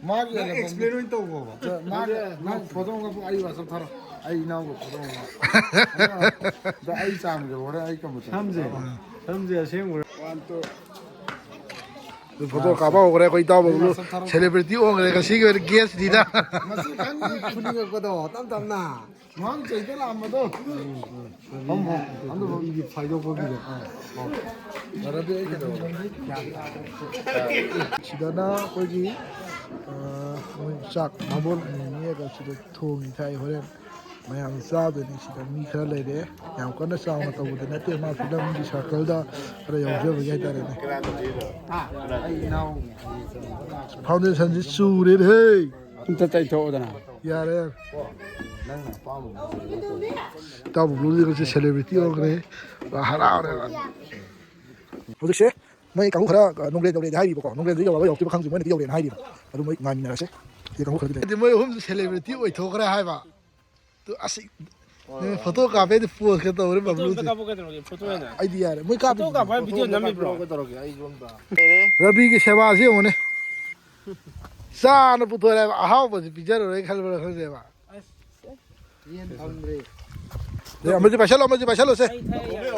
ꯃꯥꯒꯤ ꯅꯪ ꯑꯦꯂꯕꯝꯗꯣ꯫ Explain ꯑꯣꯏꯅ ꯇꯧꯈꯣꯕ꯫ ꯅꯪ, ꯅꯪ ꯐꯣꯇꯣ ꯑꯃ ꯀꯥꯞꯄꯣ, ꯑꯩ WhatsApp ꯊꯥꯔꯛꯑꯣ꯫ ꯑꯩ ꯏꯅꯥꯎꯒꯤ ꯐꯣꯇꯣ ꯑꯃ꯫ ꯑꯗ ꯑꯩ ꯆꯥꯝꯒꯦꯕ, ꯍꯣꯔꯦꯟ ꯑꯩ ꯀꯝꯄ꯭ꯌꯨꯇꯔ ꯁꯝꯁꯦ, ꯊꯥꯔꯛꯑꯣ꯫ ꯁꯝꯁꯦ ꯑꯁꯦꯡꯕ꯫ One, two꯫ ꯐꯣꯇꯣ ꯀꯥꯞꯄ ꯍꯧꯈ꯭ꯔꯦ ꯑꯩꯈꯣꯏ ꯏꯇꯥꯎ ꯕꯕꯂꯨ꯫ ꯁꯦꯂꯦꯕ꯭ꯔꯤꯇꯤ ꯑꯣꯟꯈ꯭ꯔꯦ ꯉꯁꯤꯒꯤ ꯑꯣꯏꯅ ꯒꯦꯁꯅꯤꯅ꯫ ꯃꯁꯤ ꯈꯪꯉꯤ ꯐꯨꯅꯤꯡꯉꯛꯄꯗꯣ ꯇꯞ ꯇꯞꯅ꯫ ꯃꯃꯥꯡ ꯆꯍꯤꯗ ꯂꯥꯛꯑꯝꯕꯗꯣ꯫ ꯐꯝꯃꯣ꯫ ꯑꯗꯨ ꯃꯤꯒꯤ ꯐꯥꯏꯗꯣꯛꯄꯒꯤꯗꯣ꯫ ꯁꯤꯗꯅ ꯑꯩꯈꯣꯏꯒꯤ, ꯑ, ꯃꯣꯏ ꯆꯥꯛ ꯃꯥꯕꯣꯟ ꯑꯅꯤ ꯅꯦꯛꯑꯒ ꯁꯤꯗ ꯊꯣꯡꯉꯤ ꯊꯥꯛꯏ꯫ ꯍꯣꯔꯦꯟ ꯃꯌꯥꯝ ꯆꯥꯗꯣꯏꯅꯤ꯫ ꯁꯤꯗ ꯃꯤ ꯈꯔ ꯂꯩꯔꯦ꯫ ꯌꯥꯝ ꯀꯟꯅ ꯆꯥꯎꯅ ꯇꯧꯕꯗꯤ ꯅꯠꯇꯦ꯫ ꯃꯥ ꯐꯤꯂꯝꯒꯤ ꯁꯔꯀꯜꯗ ꯈꯔ ꯌꯥꯎꯖꯕꯒꯤ ꯍꯥꯏꯇꯥꯔꯦꯅꯦ꯫ ꯐꯥꯎꯟꯗꯦꯁꯟꯁꯤ ꯆꯨꯔꯦꯅꯦ ꯍꯦ꯫ ꯑꯝꯇ ꯇꯩꯊꯣꯛꯑꯣꯗꯅ꯫ ꯌꯥꯔꯦ, ꯌꯥꯔꯦ꯫ ꯏꯇꯥꯎ ꯕꯕꯂꯨꯗꯤ ꯉꯁꯤ ꯁꯦꯂꯦꯕ꯭ꯔꯤꯇꯤ ꯑꯣꯟꯈ꯭ꯔꯦ꯫ ꯄꯨꯔꯥ ꯍꯔꯥꯎꯔꯦ꯫ ꯍꯧꯖꯤꯛꯁꯦ ꯃꯣꯏ ꯀꯥꯡꯕꯨ ꯈꯔ, ꯑ, ꯅꯣꯡꯒ꯭ꯔꯦꯟ ꯌꯧꯔꯦꯗꯤ ꯍꯥꯏꯔꯤꯕꯀꯣ꯫ ꯅꯣꯡꯒ꯭ꯔꯦꯟꯗꯨ ꯌꯧꯔꯕ ꯌꯧꯔꯛꯇ꯭ꯔꯤꯕ ꯈꯪꯗ꯭ꯔꯤ꯫ ꯃꯣꯏꯅꯗꯤ ꯌꯧꯔꯦꯅ ꯍꯥꯏꯔꯤꯕ꯫ ꯑꯗꯨ ꯃꯣꯏ ꯉꯥꯏꯃꯤꯟꯅꯔꯁꯦ꯫ ꯁꯤ ꯀꯥꯡꯕꯨ ꯈꯔꯗꯤ ꯂꯩ꯫ ꯍꯥꯏꯗꯤ ꯃꯣꯏ ꯑꯍꯨꯝꯁꯦ ꯁꯦꯂꯦꯕ꯭ꯔꯤꯇꯤ ꯑꯣꯏꯊꯣꯛꯈ꯭ꯔꯦ ꯍꯥꯏꯕ꯫ ꯑꯗꯨ ꯑꯁ, ꯅꯣꯏ ꯐꯣꯇꯣ ꯀꯥꯞꯄꯩꯗꯤ ꯄꯣꯁꯀ ꯇꯧꯔꯦ ꯐꯣꯇꯣ ꯑꯝꯇ ꯕꯕꯂꯨꯁꯦ꯫ ꯀꯥꯞꯄꯣ ꯀꯩꯗꯧꯔꯒꯦ? ꯐꯣꯇꯣ ꯑꯣꯏꯅ꯫ ꯑꯩꯗꯤ ꯌꯥꯔꯦ꯫ ꯃꯣꯏ ꯐꯣꯇꯣ ꯀꯥꯞꯄꯤ꯫ ꯀꯥꯞꯄ ꯍꯥꯏ ꯚꯤꯗꯤꯑꯣ ꯅꯝꯃꯤꯕ꯭ꯔꯣ? ꯔꯕꯤꯒꯤ ꯁꯦꯕꯥꯁꯤ ꯌꯦꯡꯉꯨꯅꯦ꯫ ꯆꯥꯅ ꯄꯨꯊꯣꯔꯛꯑꯦꯕ꯫ ꯑꯍꯥꯎꯕꯁꯤ ꯄꯤꯖꯔꯔꯣꯏ ꯈꯟꯕ꯭ꯔꯥ ꯈꯪꯗꯦꯕ꯫ ꯌꯦꯟ ꯐꯪꯗ꯭ꯔꯤ꯫ ꯑꯦ, ꯑꯃꯁꯤ ꯄꯥꯏꯁꯜꯂꯣ, ꯑꯃꯁꯤ ꯄꯥꯏꯁꯜꯂꯣꯁꯦ꯫ ꯑꯩ ꯊꯛꯑꯦ, ꯌꯥꯔꯦ꯫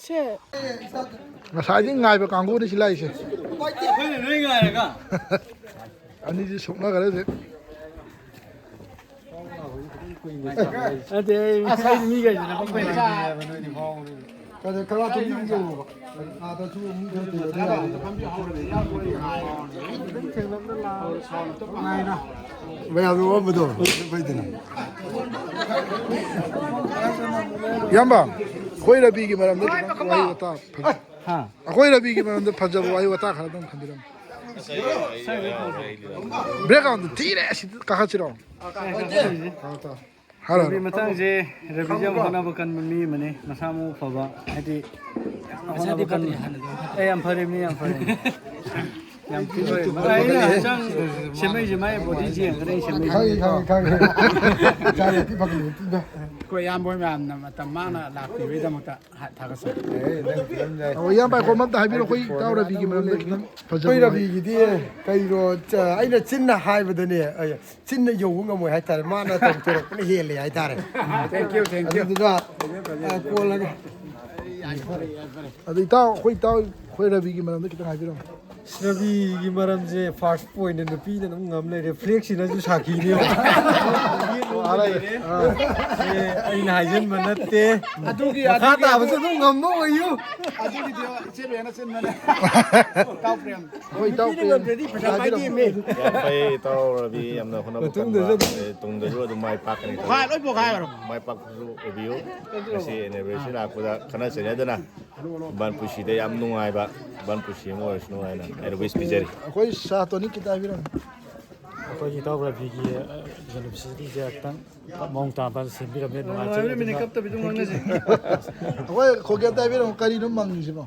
ꯁꯦ꯫ ꯉꯁꯥꯏꯗꯤ ꯉꯥꯏꯕ ꯀꯥꯡꯕꯨꯅꯤ ꯁꯤ ꯂꯥꯛꯏꯁꯦ꯫ ꯑꯩꯈꯣꯏꯅ ꯅꯣꯏ ꯉꯥꯏꯔꯒ꯫ ꯑꯅꯤꯁꯤ ꯁꯣꯛꯅꯈ꯭ꯔꯦ ꯍꯧꯖꯤꯛ꯫ ꯅꯠꯇꯦ, ꯑꯩ, ꯑꯩ ꯃꯤꯈꯩꯁꯤꯅ ꯄꯪꯄꯩ ꯄꯩ꯫ ꯀꯗꯥ ꯀꯔꯥ ꯇꯨꯝꯕꯤ ꯑꯃ ꯌꯧꯔꯨꯕ꯫ ꯑꯥꯗꯁꯨ ꯃꯤ ꯈꯔ ꯇꯤꯟꯅꯗ ꯌꯥꯔꯣꯏ꯫ ꯃꯌꯥꯝ ꯅꯣꯛꯑꯝꯕꯗꯣ ꯐꯩꯗꯅ꯫ ꯏꯌꯥꯝꯕ, ꯑꯩꯈꯣꯏ ꯔꯕꯤꯒꯤ ꯃꯔꯝꯗ ꯈꯤꯇꯪ ꯋꯥꯍꯩ ꯋꯥꯇꯥ ꯐꯖ-, ꯍꯥ? ꯑꯩꯈꯣꯏ ꯔꯕꯤꯒꯤ ꯃꯔꯝꯗ ꯐꯖꯕ ꯋꯥꯍꯩ ꯋꯥꯇꯥ ꯈꯔ ꯑꯗꯨꯝ ꯊꯝꯕꯤꯔꯝꯃꯨ꯫ ꯕꯦꯛꯒ꯭ꯔꯥꯎꯟꯗ ꯊꯤꯔꯦ, ꯑꯁꯤꯗ ꯀꯥꯈꯠꯁꯤꯔꯣ? ꯍꯥꯏꯔꯣ, ꯔꯕꯤ ꯍꯥꯏꯔꯣ꯫ ꯃꯇꯥꯡꯁꯦ, ꯔꯕꯤꯁꯦ ꯌꯥꯝ ꯍꯣꯠꯅꯕ ꯀꯟꯕ ꯃꯤ ꯑꯃꯅꯤ, ꯃꯁꯥ ꯃꯎ ꯐꯕ, ꯍꯥꯏꯗꯤ ꯌꯥꯝꯅ ꯍꯣꯠꯅꯕ ꯀꯟꯕ꯫ ꯑꯦ, ꯌꯥꯝ ꯐꯔꯤꯕꯅꯤ, ꯌꯥꯝ ꯐꯔꯤꯕꯅꯤ꯫ ꯌꯥꯝ ꯊꯤ ꯐꯔꯤ꯫ ꯑꯩꯅ ꯍꯛꯆꯥꯡ ꯁꯦꯝꯃꯛꯏꯁꯦ ꯃꯥꯏ ꯕꯣꯗꯤꯁꯦ ꯌꯦꯡꯉꯒ ꯑꯩ ꯁꯦꯝꯃꯛꯏꯁꯦ꯫ ꯈꯪꯉꯤ, ꯈꯪꯉꯤ, ꯈꯪꯉꯤ꯫ ꯏꯆꯥ ꯅꯨꯄꯤ ꯐꯪꯉꯤ, ꯅꯨꯄꯤꯗꯣ꯫ ꯑꯩꯈꯣꯏ ꯏꯌꯥꯝꯕ ꯍꯣꯏ ꯃꯌꯥꯝꯅ ꯃꯇꯝ ꯃꯥꯡꯅ ꯂꯥꯛꯄꯤꯕꯒꯤꯗꯃꯛꯇ ꯍꯥ-, ꯊꯥꯒꯠꯆꯔꯤ꯫ ꯑꯦ, ꯅꯪ ꯐꯤꯂꯝ ꯌꯥꯏ꯫ ꯑꯣ, ꯏꯌꯥꯝꯕ, ꯀꯣ ꯑꯝꯇ ꯍꯥꯏꯕꯤꯔꯣ, ꯑꯩꯈꯣꯏ ꯏꯇꯥꯎ ꯔꯕꯤꯒꯤ ꯃꯔꯝꯗ ꯈꯤꯇꯪ ꯐꯖꯕ ꯑꯩꯈꯣꯏ ꯋꯥꯍꯩ꯫ ꯔꯕꯤꯒꯤꯗꯤ ꯀꯩꯅꯣ, ꯆ-, ꯑꯩꯅ ꯆꯤꯟꯅ ꯍꯥꯏꯕꯗꯅꯦ, ꯑ, ꯆꯤꯟꯅ ꯌꯧꯕ ꯉꯝꯃꯣꯏ ꯍꯥꯏꯇꯥꯔꯦ꯫ ꯃꯥꯅ ꯇꯧꯊꯣꯔꯛꯄꯅ ꯍꯦꯜꯂꯦ ꯍꯥꯏꯇꯥꯔꯦ꯫ Thank you, thank you꯫ ꯑꯗꯨꯗꯨꯒ, ꯑ, ꯀꯣꯜꯂꯒ꯫ ꯑꯗꯨ ꯏꯇꯥꯎ, ꯑꯩꯈꯣꯏ ꯏꯇꯥꯎ ꯑꯩꯈꯣꯏ ꯔꯕꯤꯒꯤ ꯃꯔꯝꯗ ꯈꯤꯇꯪ ꯍꯥꯏꯕꯤꯔꯝꯃꯣ꯫ ꯔꯕꯤꯒꯤ ꯃꯔꯝꯁꯦ first point ꯅꯨꯄꯤꯅ ꯑꯗꯨꯝ ꯉꯝ ꯂꯩꯔꯦ, ꯐ꯭ꯂꯦꯛꯁꯤꯅꯁꯨ ꯁꯥꯈꯤꯅꯦꯕ꯫ ꯑꯥ, ꯑꯥ꯫ ꯁꯦ, ꯑꯩꯅ ꯍꯥꯏꯖꯤꯟꯕ ꯅꯠꯇꯦ꯫ ꯑꯗꯨꯒꯤ, ꯃꯈꯥ ꯑꯗꯨꯒꯤ, ꯇꯥꯕꯁꯨ ꯑꯗꯨꯝ ꯉꯝꯕ ꯑꯣꯏꯌꯨ꯫ ꯑꯗꯨꯒꯤꯗꯤ ꯏꯆꯦ ꯔꯦꯅ ꯆꯤꯟꯕꯅꯦ꯫ ꯏꯇꯥꯎ ꯄ꯭ꯔꯦꯝ꯫ ꯑꯩꯈꯣꯏ ꯏꯇꯥꯎ ꯄ꯭ꯔꯦꯝ꯫ ꯌꯥꯝ ꯐꯩ ꯏꯇꯥꯎ ꯔꯕꯤ, ꯌꯥꯝꯅ ꯍꯣꯠꯅꯕ ꯃꯇꯨꯡꯗꯁꯨ ꯀꯟꯕ꯫ ꯑꯗꯨꯝ ꯑꯦ, ꯇꯨꯡꯗꯁꯨ ꯑꯗꯨꯝ ꯃꯥꯏ ꯄꯥꯛꯀꯅꯤ꯫ ꯄꯣꯈꯥꯏ, ꯂꯣꯏ ꯄꯣꯈꯥꯏꯈ꯭ꯔꯣ꯫ ꯃꯥꯏ ꯄꯥꯛꯄꯁꯨ ꯑꯣꯏꯕꯤꯌꯨ꯫ ꯉꯁꯤ anniversary ꯂꯥꯛꯄꯗ ꯈꯠꯅ ꯆꯩꯅꯗꯅ ꯕꯥꯟ ꯄꯨꯟꯁꯤꯗ ꯌꯥꯝ ꯅꯨꯡꯉꯥꯏꯕ ꯕꯥꯟ ꯄꯨꯟꯁꯤ ꯑꯃ ꯑꯣꯏꯔꯁꯅꯨ ꯍꯥꯏꯅ ꯑꯩꯅ wish ꯄꯤꯖꯔꯤ꯫ ꯑꯩꯈꯣꯏ ꯁꯥ ꯇꯣꯅꯤ ꯈꯤꯇ ꯍꯥꯏꯕꯤꯔꯝꯃꯨ꯫ ꯑꯩꯈꯣꯏꯒꯤ ꯏꯇꯥꯎ ꯔꯕꯤꯒꯤ, ꯑ, universityꯁꯦ ꯈꯤꯇꯪ ꯃꯑꯣꯡ ꯇꯥꯕ ꯁꯦꯝꯕꯤꯔꯝꯃꯦ, ꯅꯨꯡꯉꯥꯏꯖꯔꯦ꯫ ꯅꯨꯡꯉꯥꯏꯔꯣꯏ, ꯃꯤꯅꯤꯠ ꯀꯞꯇꯕꯤꯗ ꯉꯥꯡꯅꯁꯤ꯫ ꯑꯩꯈꯣꯏ ꯈꯣꯀꯦꯟꯇ ꯍꯥꯏꯕꯤꯔꯝꯃꯨ, ꯀꯔꯤꯅꯣ ꯃꯪꯉꯤꯁꯤꯕꯣ?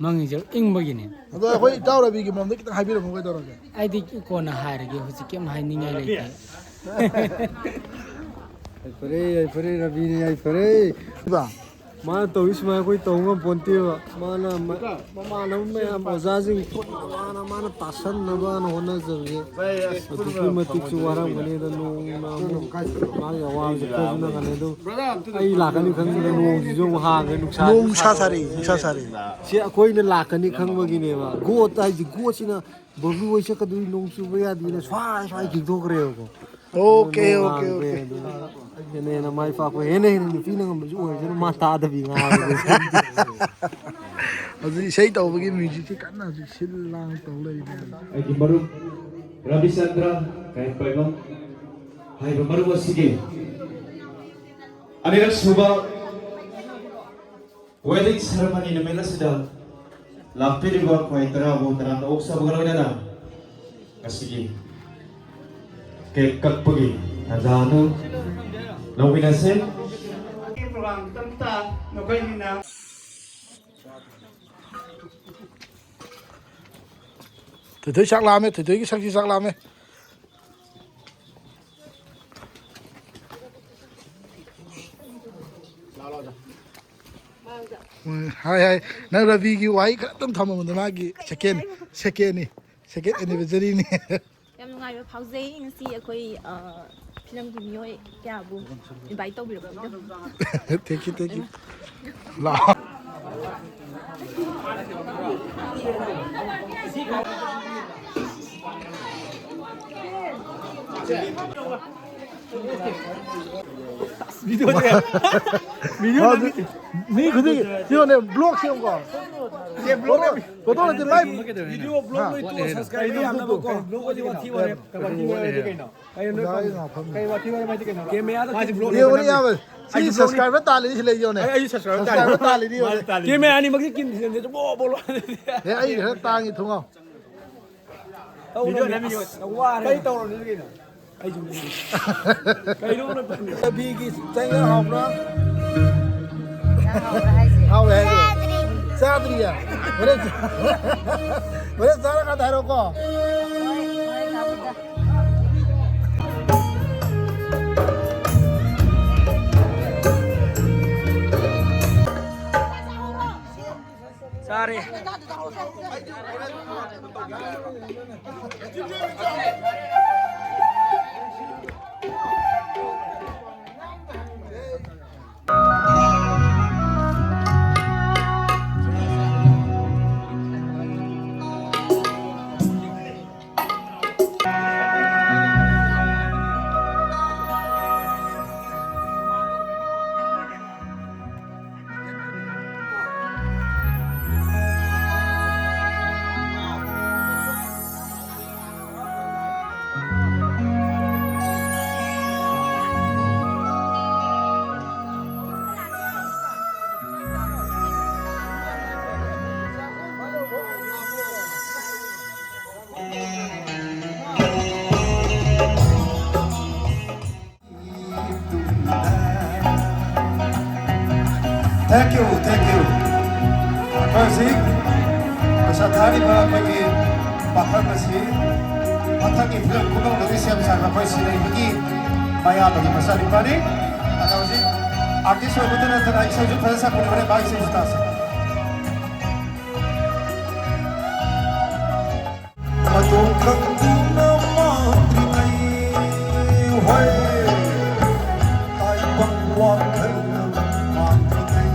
ꯃꯪꯉꯤꯁꯦ ꯏꯪꯕꯒꯤꯅꯦ꯫ ꯑꯗꯣ ꯑꯩꯈꯣꯏ ꯏꯇꯥꯎ ꯔꯕꯤꯒꯤ ꯃꯔꯝꯗ ꯈꯤꯇꯪ ꯍꯥꯏꯕꯤꯔꯝꯃꯨ, ꯀꯩꯗꯧꯔꯒꯦ? ꯑꯩꯗꯤ ꯀꯣꯟꯅ ꯍꯥꯏꯔꯒꯦ, ꯍꯧꯖꯤꯛ ꯀꯩꯝ ꯍꯥꯏꯅꯤꯡꯉꯥꯏ ꯂꯩꯇꯦ꯫ ꯌꯥꯏꯐꯔꯦ, ꯌꯥꯏꯐꯔꯦ, ꯔꯕꯤꯅ ꯌꯥꯏꯐꯔꯦ꯫ ꯏꯕꯥ꯫ ꯃꯥꯅ ꯇꯧꯔꯤ ꯁꯨꯃꯥꯏꯅ ꯑꯩꯈꯣꯏ ꯇꯧ ꯉꯝꯄꯣꯟꯇꯦꯕ꯫ ꯃꯥꯅ ꯃ-, ꯃꯃꯥꯟꯅꯕ ꯃꯌꯥꯝ ꯑꯣꯖꯥꯁꯤꯡ ꯄꯨꯟꯅ ꯃꯥꯅ, ꯃꯥꯅ ꯇꯥꯁꯟꯅꯕꯅ ꯍꯣꯠꯅꯖꯕꯁꯦ ꯑꯗꯨꯛꯀꯤ ꯃꯇꯤꯛꯁꯨ ꯋꯥꯔꯝꯒꯅꯤ꯫ ꯑꯗꯣ ꯅꯣꯡꯃ ꯑꯃꯨꯛ ꯃꯥꯒꯤ ꯑꯋꯥꯕꯁꯦ ꯈꯔꯁꯨ ꯅꯪꯒꯅꯤ꯫ ꯑꯗꯣ ꯑꯩ ꯂꯥꯛꯀꯅꯤ ꯈꯪꯕꯗ ꯅꯣꯡꯁꯤꯁꯨ ꯑꯃꯨꯛ ꯍꯥꯡꯉꯦ, ꯅꯨꯡꯁꯥꯁꯨ ꯅꯣꯡ ꯅꯨꯡꯁꯥ ꯁꯥꯔꯛꯑꯦ, ꯅꯨꯡꯁꯥ ꯁꯥꯔꯛꯑꯦ꯫ ꯁꯤ ꯑꯩꯈꯣꯏꯅ ꯂꯥꯛꯀꯅꯤ ꯈꯪꯕꯒꯤꯅꯦꯕ꯫ ꯒꯣꯠ ꯍꯥꯏꯁꯤ, ꯒꯣꯠꯁꯤꯅ ꯕꯣꯕꯤ ꯍꯣꯏ ꯆꯠꯀꯗꯣꯏ ꯅꯣꯡ ꯆꯨꯕ ꯌꯥꯗꯦꯅ ꯁ꯭ꯋꯥꯏ ꯁ꯭ꯋꯥꯏ ꯈꯤꯡꯗꯣꯛꯈ꯭ꯔꯦꯕꯀꯣ꯫ Okay, okay, okay. ꯍꯦꯟꯅ ꯍꯦꯟꯅ ꯃꯥꯏ ꯄꯥꯛꯄ, ꯍꯦꯟꯅ ꯍꯦꯟꯅ ꯅꯨꯄꯤꯅ ꯉꯝꯕꯁꯨ ꯑꯣꯏꯔꯁꯅꯨ, ꯃꯥ ꯇꯥꯗꯕꯤ ꯉꯥꯡꯕꯗꯣ꯫ ꯍꯧꯖꯤꯛ ꯏꯁꯩ ꯇꯧꯕꯒꯤ musicꯁꯤ ꯀꯟꯅ ꯍꯧꯖꯤꯛ ꯁꯤꯜ ꯂꯥꯡ ꯇꯧ ꯂꯩꯔꯤꯅꯦ꯫ ꯑꯩꯒꯤ ꯃꯔꯨꯞ ꯔꯕꯤꯆꯟꯗ꯭ꯔ ꯀꯥꯏꯄꯥꯏꯕꯝ ꯍꯥꯏꯕ ꯃꯔꯨꯞ ꯑꯁꯤꯒꯤ ꯑꯅꯤꯔꯛ ꯁꯨꯕ wedding ceremony ꯅꯨꯃꯤꯠ ꯑꯁꯤꯗ ꯂꯥꯛꯄꯤꯔꯤꯕ ꯈ꯭ꯋꯥꯏ ꯇꯔꯥꯕꯨ ꯇꯔꯥꯝꯅ ꯑꯣꯛꯆꯕꯒ ꯂꯣꯏꯅꯅ ꯉꯁꯤꯒꯤ cake ꯀꯛꯄꯒꯤ ꯇꯥꯟꯖꯥ ꯑꯗꯨ ꯂꯧꯃꯤꯟꯅꯁꯤ꯫ Program ꯇꯝꯇ ꯅꯈꯣꯏꯅ ꯊꯣꯏꯊꯣꯏ ꯆꯥꯛ ꯂꯥꯝꯃꯦ, ꯊꯣꯏꯊꯣꯏꯒꯤ ꯁꯛꯁꯤ ꯆꯥꯛ ꯂꯥꯝꯃꯦ꯫ ꯎꯝ, ꯍꯥꯏ, ꯍꯥꯏ꯫ ꯅꯪ ꯔꯕꯤꯒꯤ ꯋꯥꯍꯩ ꯈꯔꯇꯪ ꯊꯝꯃꯝꯃꯨꯗ, ꯃꯥꯒꯤ second, secondꯅꯤ, second anniversaryꯅꯤ꯫ ꯌꯥꯝ ꯅꯨꯡꯉꯥꯏꯕ ꯐꯥꯎꯖꯩ ꯉꯁꯤ ꯑꯩꯈꯣꯏ, ꯑ, ꯐꯤꯂꯝꯒꯤ ꯃꯤꯑꯣꯏ ꯀꯌꯥꯕꯨ invite ꯇꯧꯕꯤꯔꯛꯄꯒꯤꯗꯃꯛ꯫ Thank you, thank you꯫ ꯂꯥꯛꯑꯣ꯫ ꯃꯥꯗꯤ ꯃꯤ ꯈꯨꯗꯤꯡꯒꯤ ꯁꯤꯉꯣꯅꯦ, ꯕ꯭ꯂꯣꯛ ꯁꯦꯝꯀꯣ꯫ ꯐꯣꯇꯣ ꯅꯠꯇꯦ, ꯂꯥꯏꯚ꯫ ꯚꯤꯗꯤꯑꯣ ꯕ꯭ꯂꯣꯛ ꯂꯣꯏ ꯇꯣꯛꯑ ꯁꯕꯁꯀ꯭ꯔꯥꯏꯕꯔ ꯌꯥꯝꯅꯕꯀꯣ꯫ ꯕ꯭ꯂꯣꯛ ꯑꯣꯏꯗꯤ ꯋꯥꯊꯤ ꯋꯥꯔꯦꯝ꯫ ꯀꯩ ꯋꯥꯊꯤ ꯋꯥꯔꯦꯝ ꯍꯥꯏꯗꯤ ꯀꯩꯅꯣ? ꯀꯩ ꯋꯥꯊꯤ ꯋꯥꯔꯦꯝ ꯍꯥꯏꯗꯤ ꯀꯩꯅꯣ? ꯀꯦꯃꯦꯔꯥꯗ ꯌꯦꯡꯉꯨꯅꯦ, ꯏꯌꯥꯝꯕ꯫ ꯁꯤ ꯁꯕꯁꯀ꯭ꯔꯥꯏꯕꯔ ꯇꯥꯜꯂꯤꯁꯤ ꯂꯩ ꯌꯦꯡꯉꯨꯅꯦ꯫ ꯑꯩ ꯁꯕꯁꯀ꯭ꯔꯥꯏꯕꯔ ꯇꯥꯜꯂꯤ꯫ ꯁꯕꯁꯀ꯭ꯔꯥꯏꯕꯔ ꯇꯥꯜꯂꯤꯅꯤ ꯌꯦꯡꯉꯨꯅꯦ꯫ ꯀꯦꯃꯦꯔꯥ ꯑꯅꯤꯃꯛꯁꯤ ꯀꯤꯟ ꯊꯤꯟꯖꯤꯟꯗꯦ, ꯕꯣ ꯕꯣ ꯂꯣ꯫ ꯑꯦ, ꯑꯩ ꯈꯔ ꯇꯥꯡꯉꯤ ꯊꯣꯡꯉꯥꯎ꯫ ꯇꯧꯔꯨꯅꯦ꯫ ꯑꯁ, ꯋꯥꯔꯦ꯫ ꯀꯩ ꯇꯧꯔꯨꯅꯤ ꯀꯩꯅꯣ? ꯑꯩꯁꯨ ꯀꯩꯅꯣ ꯅꯪ ꯇꯧꯔꯤꯁꯦ? ꯆꯕꯤꯒꯤ ꯆꯪꯉ ꯍꯥꯎꯕ꯭ꯔꯥ? ꯍꯥꯎꯕ꯭ꯔꯥ ꯍꯥꯏꯁꯦ? ꯍꯥꯎꯋꯦ ꯍꯥꯏꯁꯦ꯫ ꯆꯥꯗ꯭ꯔꯤ꯫ ꯆꯥꯗ꯭ꯔꯤꯌꯦ? ꯍꯣꯔꯦꯟ ꯆꯥ-, ꯍꯣꯔꯦꯟ ꯆꯥꯔꯀꯥꯟꯗ ꯍꯥꯏꯔꯛꯑꯣꯀꯣ꯫ ꯍꯣꯏ, ꯍꯣꯏ, ꯆꯥꯕꯗ꯫ ꯆꯥꯔꯦ꯫ Thank you, thank you꯫ ꯑꯩꯈꯣꯏ ꯍꯧꯖꯤꯛ ꯄꯩꯁꯥ ꯊꯥꯔꯤꯕ ꯑꯩꯈꯣꯏꯒꯤ ꯄꯥꯈꯪ ꯑꯁꯤ ꯃꯊꯪꯒꯤ ꯐꯤꯂꯝ ꯀꯨꯝꯍꯧꯅꯕꯒꯤ ꯁꯦꯝ ꯁꯥꯕ ꯑꯩꯈꯣꯏ ꯁꯤꯟꯅꯔꯤꯕꯒꯤ ꯃꯌꯥꯝꯕꯒꯤ ꯃꯆꯥꯅꯨꯄꯥꯅꯤ꯫ ꯑꯗꯣ ꯍꯧꯖꯤꯛ ꯑꯥꯔꯇꯤꯁ ꯑꯣꯏꯕꯇ ꯅꯠꯇꯅ ꯏꯁꯩꯁꯨ ꯐꯖꯅ ꯁꯛꯄꯅꯤ꯫ ꯍꯣꯔꯦꯟ ꯃꯥꯒꯤ ꯏꯁꯩꯁꯨ ꯇꯥꯁꯤ꯫ ꯃꯇꯧ ꯈꯪꯗꯨꯅ ꯃꯥꯡꯗ꯭ꯔꯤꯉꯩ, ꯍꯣꯏ, ꯇꯥꯏꯕꯪ ꯋꯥꯈꯜꯅ ꯃꯥꯡꯗ꯭ꯔꯤꯉꯩ,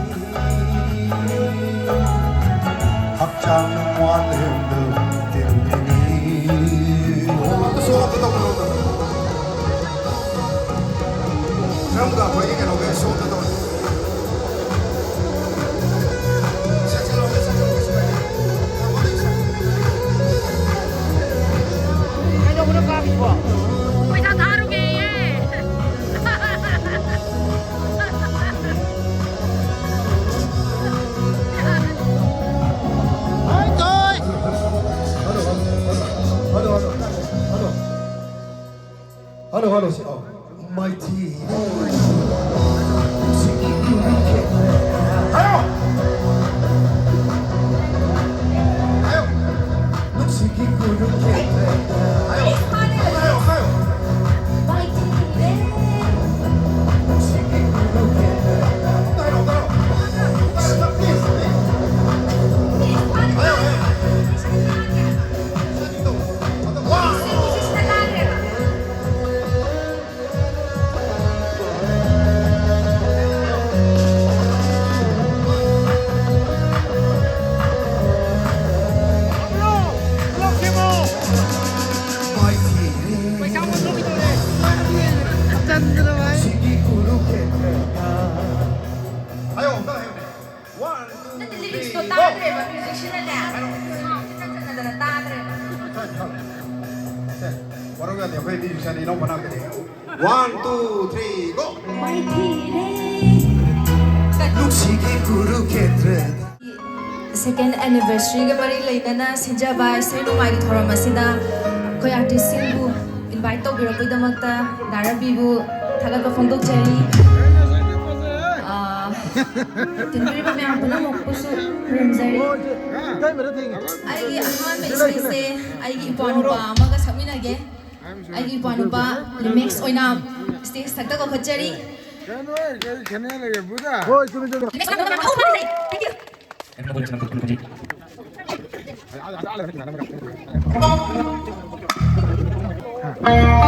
ꯍꯜꯂꯣ, ꯍꯜꯂꯣ, ꯁꯤ, ꯑꯣ꯫ ꯃꯥꯏꯊꯤ꯫ ꯍꯥꯏꯌꯣ꯫ ꯍꯥꯏꯌꯣ꯫ ꯅꯨꯡꯁꯤꯒꯤ ꯒꯨꯔꯨ ꯈꯦꯇ꯭ꯔꯗ꯫ ꯍꯥꯏꯌꯣ꯫ ꯍꯥꯏꯌꯣ, ꯍꯥꯏꯌꯣ꯫ ꯃꯥꯏꯊꯤꯔꯦ꯫ ꯅꯨꯡꯁꯤꯒꯤ ꯒꯨꯔꯨ ꯈꯦꯇ꯭ꯔꯗ꯫ ꯑꯃꯨꯛꯇ ꯍꯥꯏꯔꯣ, ꯑꯃꯨꯛꯇ ꯍꯥꯏꯔꯣ꯫ ꯑꯃꯨꯛꯇ ꯍꯥꯏꯔꯣ, please, please꯫ ꯍꯥꯏꯌꯣ, ꯍꯥꯏꯌꯣ꯫ ꯁꯤꯒꯤ ꯇꯧ꯫ ꯑꯃꯨꯛꯇ ꯋꯥ꯫ ꯍꯥꯏꯌꯣ, ꯑꯝꯇ ꯍꯥꯏꯌꯨꯅꯦ꯫ One, two, ꯅꯠꯇꯦ, lyrics ꯇꯣ three, go! ꯇꯥꯗ꯭ꯔꯦꯕ, musician ꯅꯅꯦ sound ꯁꯦ ꯏꯆꯟ ꯆꯟꯅꯗꯅ ꯇꯥꯗ꯭ꯔꯦꯕ꯫ ꯁꯦ, ꯁꯦ, ꯋꯥꯔꯧ ꯌꯥꯗꯦ, ꯑꯩꯈꯣꯏ musician ꯏꯅꯥꯎꯄꯥ ꯉꯥꯛꯇꯅꯦ꯫ One, two, three, go! ꯃꯥꯏꯊꯤꯔꯦ꯫ ꯅꯨꯡꯁꯤꯒꯤ ꯀꯨꯔꯨꯈꯦꯇ꯭ꯔꯗ꯫ Second anniversary ꯒ ꯃꯔꯤ ꯂꯩꯅꯅ ꯁꯤꯟꯖꯕ ꯏꯁꯩ ꯅꯣꯡꯃꯥꯏꯒꯤ ꯊꯧꯔꯝ ꯑꯁꯤꯗ ꯑꯩꯈꯣꯏ artist ꯁꯤꯡꯕꯨ invite ꯇꯧꯕꯤꯔꯛꯄꯒꯤꯗꯃꯛꯇ ꯗꯥ ꯔꯕꯤꯕꯨ ꯊꯥꯒꯠꯄ ꯐꯣꯡꯗꯣꯛꯆꯔꯤ꯫ ꯑꯥ, ꯇꯤꯟꯕꯤꯔꯤꯕ ꯃꯌꯥꯝ ꯄꯨꯝꯅꯃꯛꯄꯨꯁꯨ ꯈꯨꯔꯨꯝꯖꯔꯤ꯫ ꯑꯩꯒꯤ ꯑꯍꯥꯟꯕ ꯏꯁꯩꯁꯦ ꯑꯩꯒꯤ ꯏꯄ꯭ꯋꯥꯅꯨꯄꯥ ꯑꯃꯒ ꯁꯛꯃꯤꯟꯅꯒꯦ꯫ ꯑꯩꯒꯤ ꯏꯄ꯭ꯋꯥꯅꯨꯄꯥ ꯔꯤꯃꯦꯛꯁ ꯑꯣꯏꯅ stage ꯊꯛꯇ ꯀꯧꯈꯠꯆꯔꯤ꯫ ꯀꯩꯅꯣ, ꯀꯔꯤ ꯈꯦꯠꯅ ꯂꯩꯒꯦ, ꯕꯨꯙ? ꯍꯣꯏ, ꯆꯨꯝꯃꯤ, ꯆꯨꯝꯃꯤ꯫ ꯔꯤꯃꯦꯛꯁ ꯑꯣꯏꯅ ꯀꯧꯈꯠꯆꯔꯤ꯫ Thank you꯫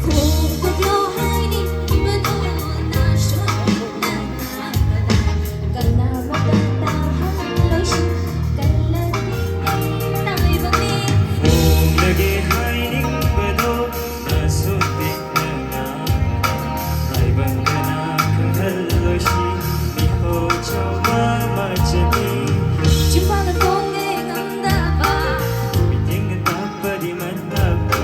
ꯐꯣꯡꯗꯣꯛꯂꯣ ꯍꯥꯏꯅꯤꯡꯕꯗꯣ ꯅꯁꯨ ꯅꯪꯅ ꯉꯥꯡꯕꯗ ꯀꯅꯥꯃꯠꯇ ꯇꯥꯍꯜꯂꯣꯏꯁꯤ ꯀꯜꯂꯛꯂꯤꯉꯩ ꯇꯥꯏꯕꯪꯅꯤ ꯐꯣꯡꯂꯒꯦ ꯍꯥꯏꯅꯤꯡꯕꯗꯣ ꯅꯁꯨ ꯄꯤꯛꯅ ꯉꯥꯡꯕꯗ ꯇꯥꯏꯕꯪ ꯀꯅꯥ ꯈꯪꯍꯜꯂꯣꯏꯁꯤ ꯃꯤꯍꯧ ꯆꯥꯎꯕ ꯃꯆꯅꯤ ꯆꯤꯝꯕꯥꯜꯅ ꯊꯣꯡꯉꯦ ꯉꯝꯗꯕ ꯃꯤꯠꯌꯦꯡꯅ ꯇꯥꯛꯄꯗꯤ ꯃꯟꯅꯕ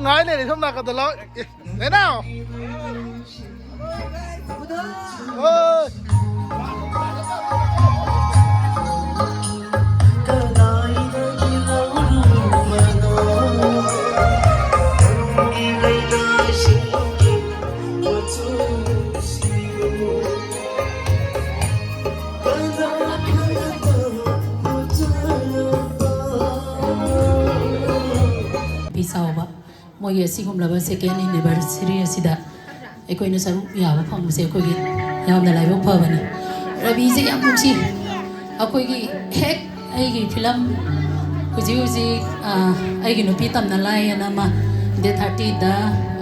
ꯉꯥꯏ ꯂꯩꯔꯦ ꯁꯣꯝ ꯅꯥꯀꯟꯗ ꯂꯥꯎ꯫ ꯑꯦ, ꯂꯩꯅꯥꯎ꯫ ꯍꯣꯏ꯫ ꯅꯨꯄꯤ ꯆꯥꯎꯕ ꯃꯣꯏꯒꯤ ꯑꯁꯤꯒꯨꯝꯂꯕ second anniversary ꯑꯁꯤꯗ ꯑꯩꯈꯣꯏꯅ ꯁꯔꯨꯛ ꯌꯥꯕ ꯐꯪꯕꯁꯦ ꯑꯩꯈꯣꯏꯒꯤ ꯌꯥꯝꯅ ꯂꯥꯏꯕꯛ ꯐꯕꯅꯤ꯫ ꯔꯕꯤꯁꯦ ꯌꯥꯝ ꯅꯨꯡꯁꯤ꯫ ꯑꯩꯈꯣꯏꯒꯤ ꯍꯦꯛ ꯑꯩꯒꯤ ꯐꯤꯂꯝ ꯍꯧꯖꯤꯛ ꯍꯧꯖꯤꯛ, ꯑ, ꯑꯩꯒꯤ ꯅꯨꯄꯤ ꯇꯝꯅ ꯂꯥꯏ ꯑꯅ ꯑꯃ date thirty ꯗ,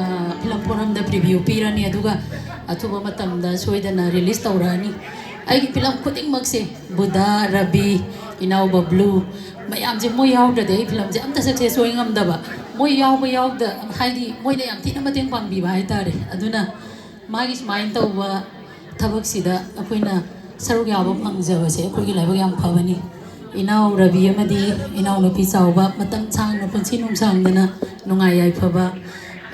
ꯑ, ꯐꯤꯂꯝ ꯐꯣꯔꯝꯗ preview ꯄꯤꯔꯅꯤ, ꯑꯗꯨꯒ ꯑꯊꯨꯕ ꯃꯇꯝꯗ ꯁꯣꯏꯗꯅ release ꯇꯧꯔꯛꯑꯅꯤ꯫ ꯑꯩꯒꯤ ꯐꯤꯂꯝ ꯈꯨꯗꯤꯡꯃꯛꯁꯦ, ꯕꯨꯙ, ꯔꯕꯤ, ꯏꯅꯥꯎ ꯕꯕ꯭ꯂꯨ, ꯃꯌꯥꯝꯁꯦ ꯃꯣꯏ ꯌꯥꯎꯗ꯭ꯔꯗꯤ ꯑꯩ ꯐꯤꯂꯝꯁꯦ ꯑꯝꯇ success ꯑꯣꯏ ꯉꯝꯗꯕ꯫ ꯃꯣꯏ ꯌꯥꯎꯕ ꯌꯥꯎꯗ, ꯍꯥꯏꯗꯤ ꯃꯣꯏꯅ ꯌꯥꯝ ꯊꯤꯅ ꯃꯇꯦꯡ ꯄꯥꯡꯕꯤꯕ ꯍꯥꯏꯇꯥꯔꯦ꯫ ꯑꯗꯨꯅ ꯃꯥꯒꯤ ꯁꯨꯃꯥꯏꯅ ꯇꯧꯕ ꯊꯕꯛꯁꯤꯗ ꯑꯩꯈꯣꯏꯅ ꯁꯔꯨꯛ ꯌꯥꯕ ꯐꯪꯖꯕꯁꯦ ꯑꯩꯈꯣꯏꯒꯤ ꯂꯥꯏꯕꯛ ꯌꯥꯝ ꯐꯕꯅꯤ꯫ ꯏꯅꯥꯎ ꯔꯕꯤ ꯑꯃꯗꯤ ꯏꯅꯥꯎꯅꯨꯄꯤ ꯆꯥꯎꯕ ꯃꯇꯝ ꯁꯥꯡꯅ ꯄꯨꯟꯁꯤ ꯅꯨꯡꯁꯥꯡꯗꯅ ꯅꯨꯡꯉꯥꯏ ꯌꯥꯏꯐꯕ,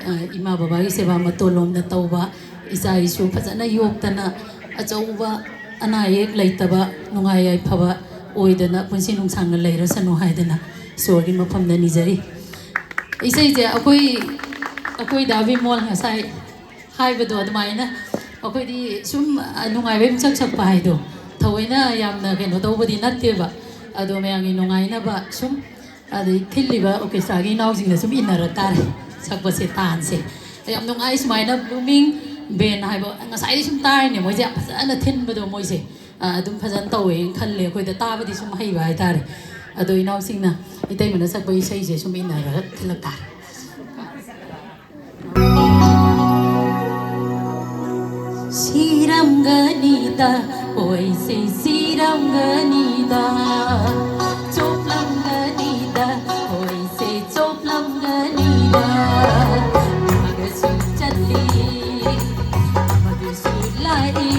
ꯑ, ꯏꯃꯥ ꯕꯕꯥꯒꯤ ꯁꯦꯕꯥ ꯃꯇꯣꯟ ꯂꯣꯝꯗ ꯇꯧꯕ, ꯏꯆꯥ ꯏꯁꯨ ꯐꯖꯅ ꯌꯣꯛꯇꯅ ꯑꯆꯧꯕ ꯑꯅꯥ ꯑꯌꯦꯛ ꯂꯩꯇꯕ ꯅꯨꯡꯉꯥꯏ ꯌꯥꯏꯐꯕ ꯑꯣꯏꯗꯅ ꯄꯨꯟꯁꯤ ꯅꯨꯡꯁꯥꯡꯅ ꯂꯩꯔꯁꯅꯨ ꯍꯥꯏꯗꯅ ꯏꯁꯣꯔꯒꯤ ꯃꯐꯝꯗ ꯅꯤꯖꯔꯤ꯫ ꯏꯁꯩꯁꯦ ꯑꯩꯈꯣꯏ, ꯑꯩꯈꯣꯏꯗ ꯑꯕꯤꯃꯣꯜ ꯉꯁꯥꯏ ꯍꯥꯏꯕꯗꯣ ꯑꯗꯨꯃꯥꯏꯅ ꯑꯩꯈꯣꯏꯗꯤ ꯁꯨꯝ ꯅꯨꯡꯉꯥꯏꯕꯩ ꯃꯤꯁꯛ ꯁꯛꯄ ꯍꯥꯏꯗꯣ ꯊꯑꯣꯏꯅ ꯌꯥꯝꯅ ꯀꯩꯅꯣ ꯇꯧꯕꯗꯤ ꯅꯠꯇꯦꯕ꯫ ꯑꯗꯣ ꯃꯌꯥꯝꯒꯤ ꯅꯨꯡꯉꯥꯏꯅꯕ ꯁꯨꯝ, ꯑꯗꯩ ꯊꯤꯜꯂꯤꯕ orchestra ꯒꯤ ꯏꯅꯥꯎꯁꯤꯡꯅ ꯁꯨꯝ ꯏꯟꯅꯔ ꯇꯥꯔꯦ ꯁꯛꯄꯁꯦ, ꯇꯥꯟꯁꯦ꯫ ꯌꯥꯝ ꯅꯨꯡꯉꯥꯏ ꯁꯨꯃꯥꯏꯅ blooming band ꯍꯥꯏꯕ ꯉꯁꯥꯏꯗꯤ ꯁꯨꯝ ꯇꯥꯔꯤꯅꯦ, ꯃꯣꯏꯁꯦ ꯌꯥꯝ ꯐꯖꯅ ꯊꯤꯟꯕꯗꯣ ꯃꯣꯏꯁꯦ, ꯑ, ꯑꯗꯨꯝ ꯐꯖꯅ ꯇꯧꯋꯦꯅ ꯈꯜꯂꯦ, ꯑꯩꯈꯣꯏꯗ ꯇꯥꯕꯗꯤ ꯁꯨꯝ ꯍꯩꯕ ꯍꯥꯏꯇꯥꯔꯦ꯫ ꯑꯗꯣ ꯏꯅꯥꯎꯁꯤꯡꯅ ꯏꯇꯩꯃꯅ ꯁꯛꯄ ꯏꯁꯩꯁꯦ ꯁꯨꯝ ꯏꯟꯅꯔꯒ ꯊꯤꯜꯂꯛ ꯇꯥꯔꯦ꯫ ꯁꯤꯔꯝꯒꯅꯤꯗ, ꯍꯣꯏꯁꯦ ꯁꯤꯔꯝꯒꯅꯤꯗ, ꯆꯣꯞꯂꯝꯒꯅꯤꯗ, ꯍꯣꯏꯁꯦ ꯆꯣꯞꯂꯝꯒꯅꯤꯗ꯫ ꯃꯍꯥꯛꯁꯨ ꯆꯠꯂꯤ, ꯃꯗꯨꯁꯨ ꯂꯥꯛꯏ,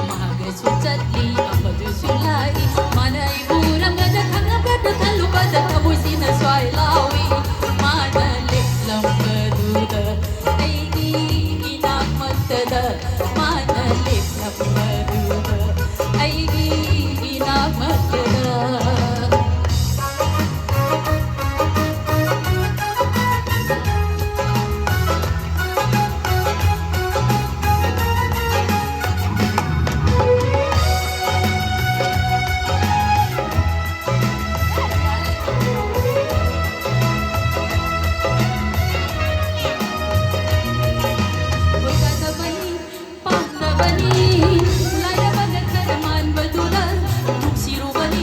ꯃꯍꯥꯛꯁꯨ ꯆꯠꯂꯤ, ꯃꯗꯨꯁꯨ ꯂꯥꯛꯏ꯫ ꯃꯥꯅ ꯑꯩꯕꯨ ꯎꯔꯝꯒꯗ ꯈꯪꯉꯕꯗ ꯈꯜꯂꯨꯕꯗ ꯊꯃꯣꯏꯁꯤꯅ ꯁ꯭ꯋꯥꯏ ꯂꯥꯎꯏ꯫ ꯃꯥꯅ ꯂꯦꯞ ꯑꯩꯒꯤ ꯏꯅꯥꯛꯃꯛꯇꯗ ꯃꯥꯅ ꯂꯦꯞꯂꯝꯕꯗꯨꯗ, ꯑꯩꯒꯤ ꯏꯅꯥꯛꯃꯛꯇꯗ꯫ ꯄꯥꯝꯗꯕꯅꯤ, ꯂꯥꯏꯔꯕꯅ ꯈꯔ ꯃꯥꯟꯕꯗꯨꯗ ꯅꯨꯡꯁꯤꯔꯨꯕꯅꯤ꯫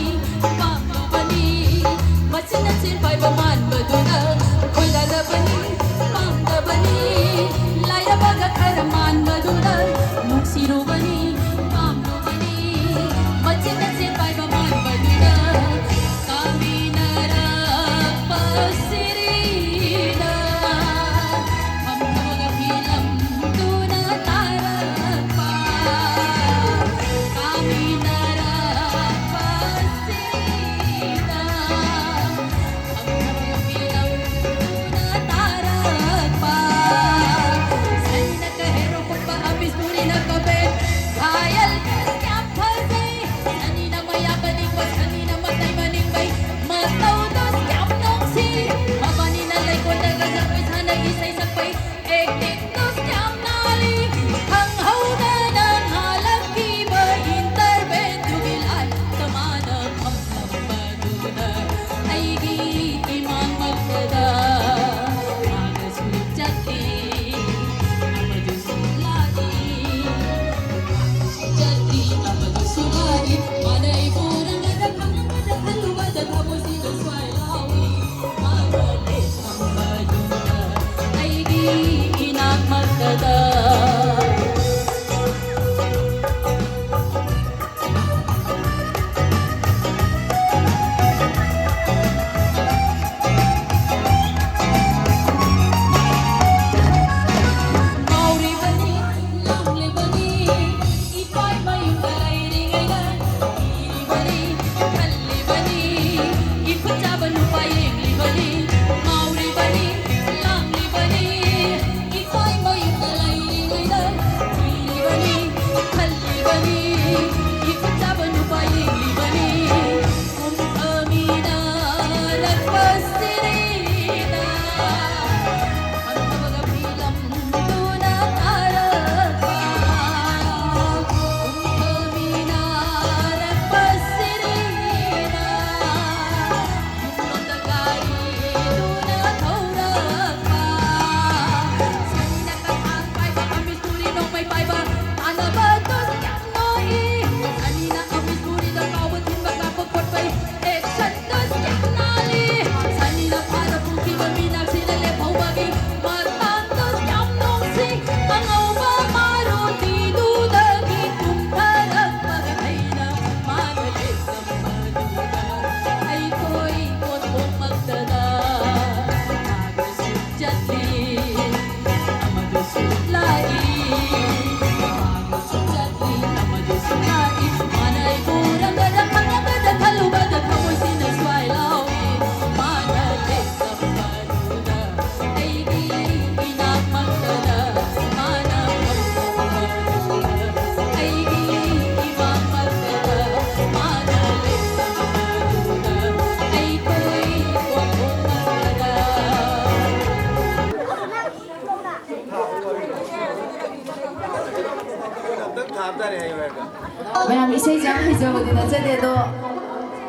ꯃꯌꯥꯝ ꯏꯁꯩꯁꯦ ꯌꯥꯝ ꯍꯩꯖꯕꯗꯤ ꯅꯠꯆꯗꯦ, ꯑꯗꯣ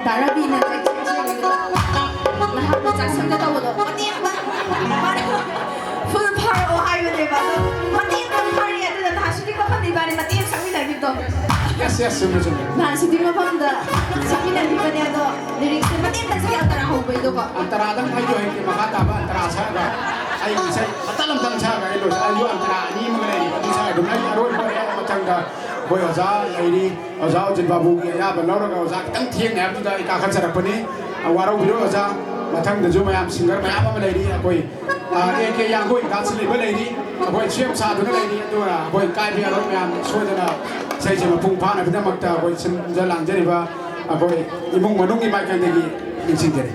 ꯗꯥ ꯔꯕꯤꯅ ꯅꯍꯥꯟ ꯆꯥꯛꯁꯪꯗ ꯇꯧꯕꯗꯣ ꯃꯇꯦꯛ ꯑꯃ, ꯐꯨꯜ ꯐꯥꯔꯛꯑꯣ ꯍꯥꯏꯕꯅꯦꯕ, ꯑꯗꯣ ꯃꯇꯦꯛ ꯑꯃ ꯐꯥꯔꯛꯑꯦ꯫ ꯑꯗꯨꯅ ꯅꯍꯥꯟ ꯁꯨꯇꯤꯡ ꯃꯐꯝꯗ ꯏꯕꯥꯅꯤ ꯃꯇꯦꯛ ꯑꯃ ꯁꯛꯃꯤꯟꯅꯈꯤꯕꯗꯣ꯫ Yes, yes, ꯆꯨꯝꯃꯦ, ꯆꯨꯝꯃꯦ꯫ ꯅꯍꯥꯟ ꯁꯨꯇꯤꯡ ꯃꯐꯝꯗ ꯁꯛꯃꯤꯟꯅꯈꯤꯕꯅꯦ, ꯑꯗꯣ ꯂꯤꯔꯤꯛꯁꯦ ꯃꯇꯦꯛ ꯑꯃꯇꯪ ꯁꯛꯀꯦ, ꯑꯟꯇꯔꯥ ꯍꯧꯕꯩꯗꯣꯀꯣ꯫ ꯑꯟꯇꯔꯥꯗꯪ ꯍꯥꯏꯗꯣ ꯍꯩꯇꯦ, ꯃꯈꯥ ꯇꯥꯕ ꯑꯟꯇꯔꯥ ꯁꯛꯑꯒ ꯑꯩ ꯏꯁꯩ ꯃꯇꯠ ꯑꯃꯇꯪ ꯁꯛꯑꯒ ꯑꯩ ꯂꯣꯏꯁꯤ-, ꯑꯩꯁꯨ ꯑꯟꯇꯔꯥ ꯑꯅꯤ ꯑꯃꯒ ꯂꯩꯔꯤꯕ, ꯑꯗꯨ ꯁꯛꯑ ꯑꯗꯨꯝ ꯑꯩ ꯑꯔꯣꯏꯕ ꯍꯣꯔꯦꯟ ꯃꯊꯪꯗ ꯑꯩꯈꯣꯏ ꯑꯣꯖꯥ ꯂꯩꯔꯤ, ꯑꯣꯖꯥ ꯑꯣꯖꯤꯟ ꯕꯥꯕꯨꯒꯤ ꯑꯌꯥꯕ ꯂꯧꯔꯒ ꯑꯣꯖꯥ ꯈꯤꯇꯪ ꯊꯦꯡꯅ ꯍꯥꯏꯕꯗꯨꯗ ꯑꯩ ꯀꯥꯈꯠꯆꯔꯛꯄꯅꯤ꯫ ꯋꯥꯔꯧꯕꯤꯔꯣꯏ ꯑꯣꯖꯥ, ꯃꯊꯪꯗꯁꯨ ꯃꯌꯥꯝ ꯁꯤꯡꯒꯔ ꯃꯌꯥꯝ ꯑꯃ ꯂꯩꯔꯤ꯫ ꯑꯩꯈꯣꯏ, ꯑ, ꯑꯦ ꯀꯦ ꯌꯥꯡꯒꯣꯏ ꯗꯥꯟꯁ ꯂꯩꯕ ꯂꯩꯔꯤ, ꯑꯩꯈꯣꯏ ꯁꯦꯝ ꯁꯥꯗꯨꯅ ꯂꯩꯔꯤ꯫ ꯑꯗꯨꯒ ꯑꯩꯈꯣꯏ ꯀꯥꯏꯕ ꯌꯥꯔꯣꯏ ꯃꯌꯥꯝ ꯁꯣꯏꯗꯅ ꯏꯁꯩꯁꯦ ꯃꯄꯨꯡ ꯐꯥꯅꯕꯒꯤꯗꯃꯛꯇ ꯑꯩꯈꯣꯏ ꯁꯤꯟꯖ ꯂꯥꯡꯖꯔꯤꯕ ꯑꯩꯈꯣꯏ ꯏꯃꯨꯡ ꯃꯅꯨꯡꯒꯤ ꯃꯥꯏꯀꯩꯗꯒꯤ ꯅꯤꯡꯁꯤꯡꯖꯔꯤ꯫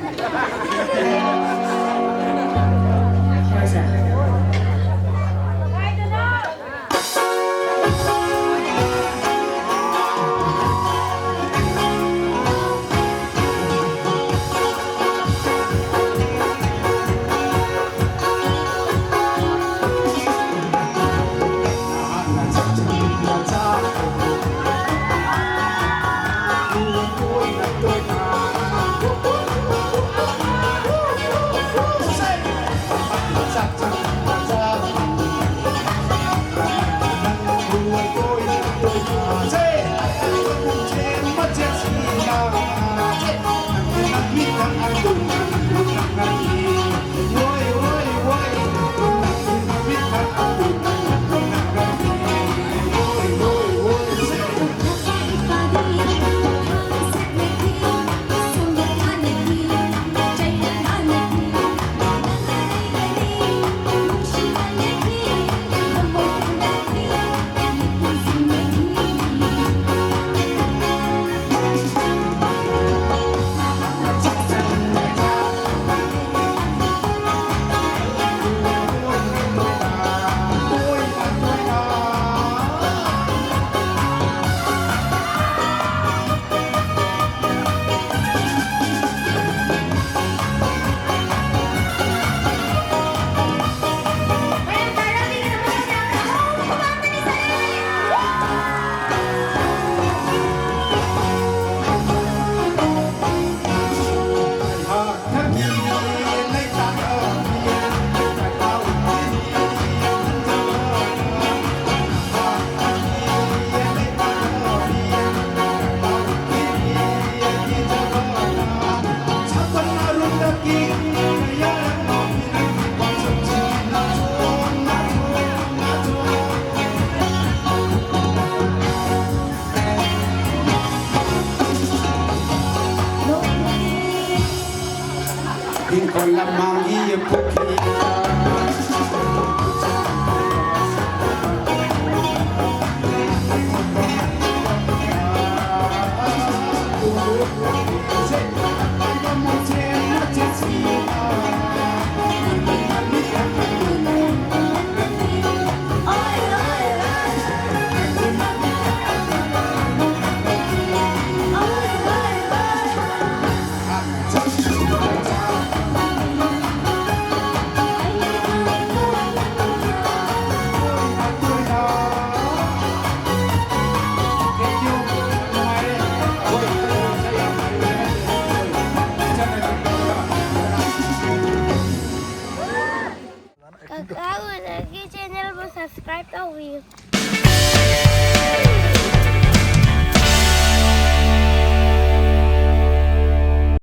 ꯀꯀꯥ ꯎꯅꯒꯤ ꯆꯦꯅꯦꯜꯕꯨ ꯁꯕꯁꯀ꯭ꯔꯥꯏꯕ ꯇꯧꯕꯤꯌꯨ꯫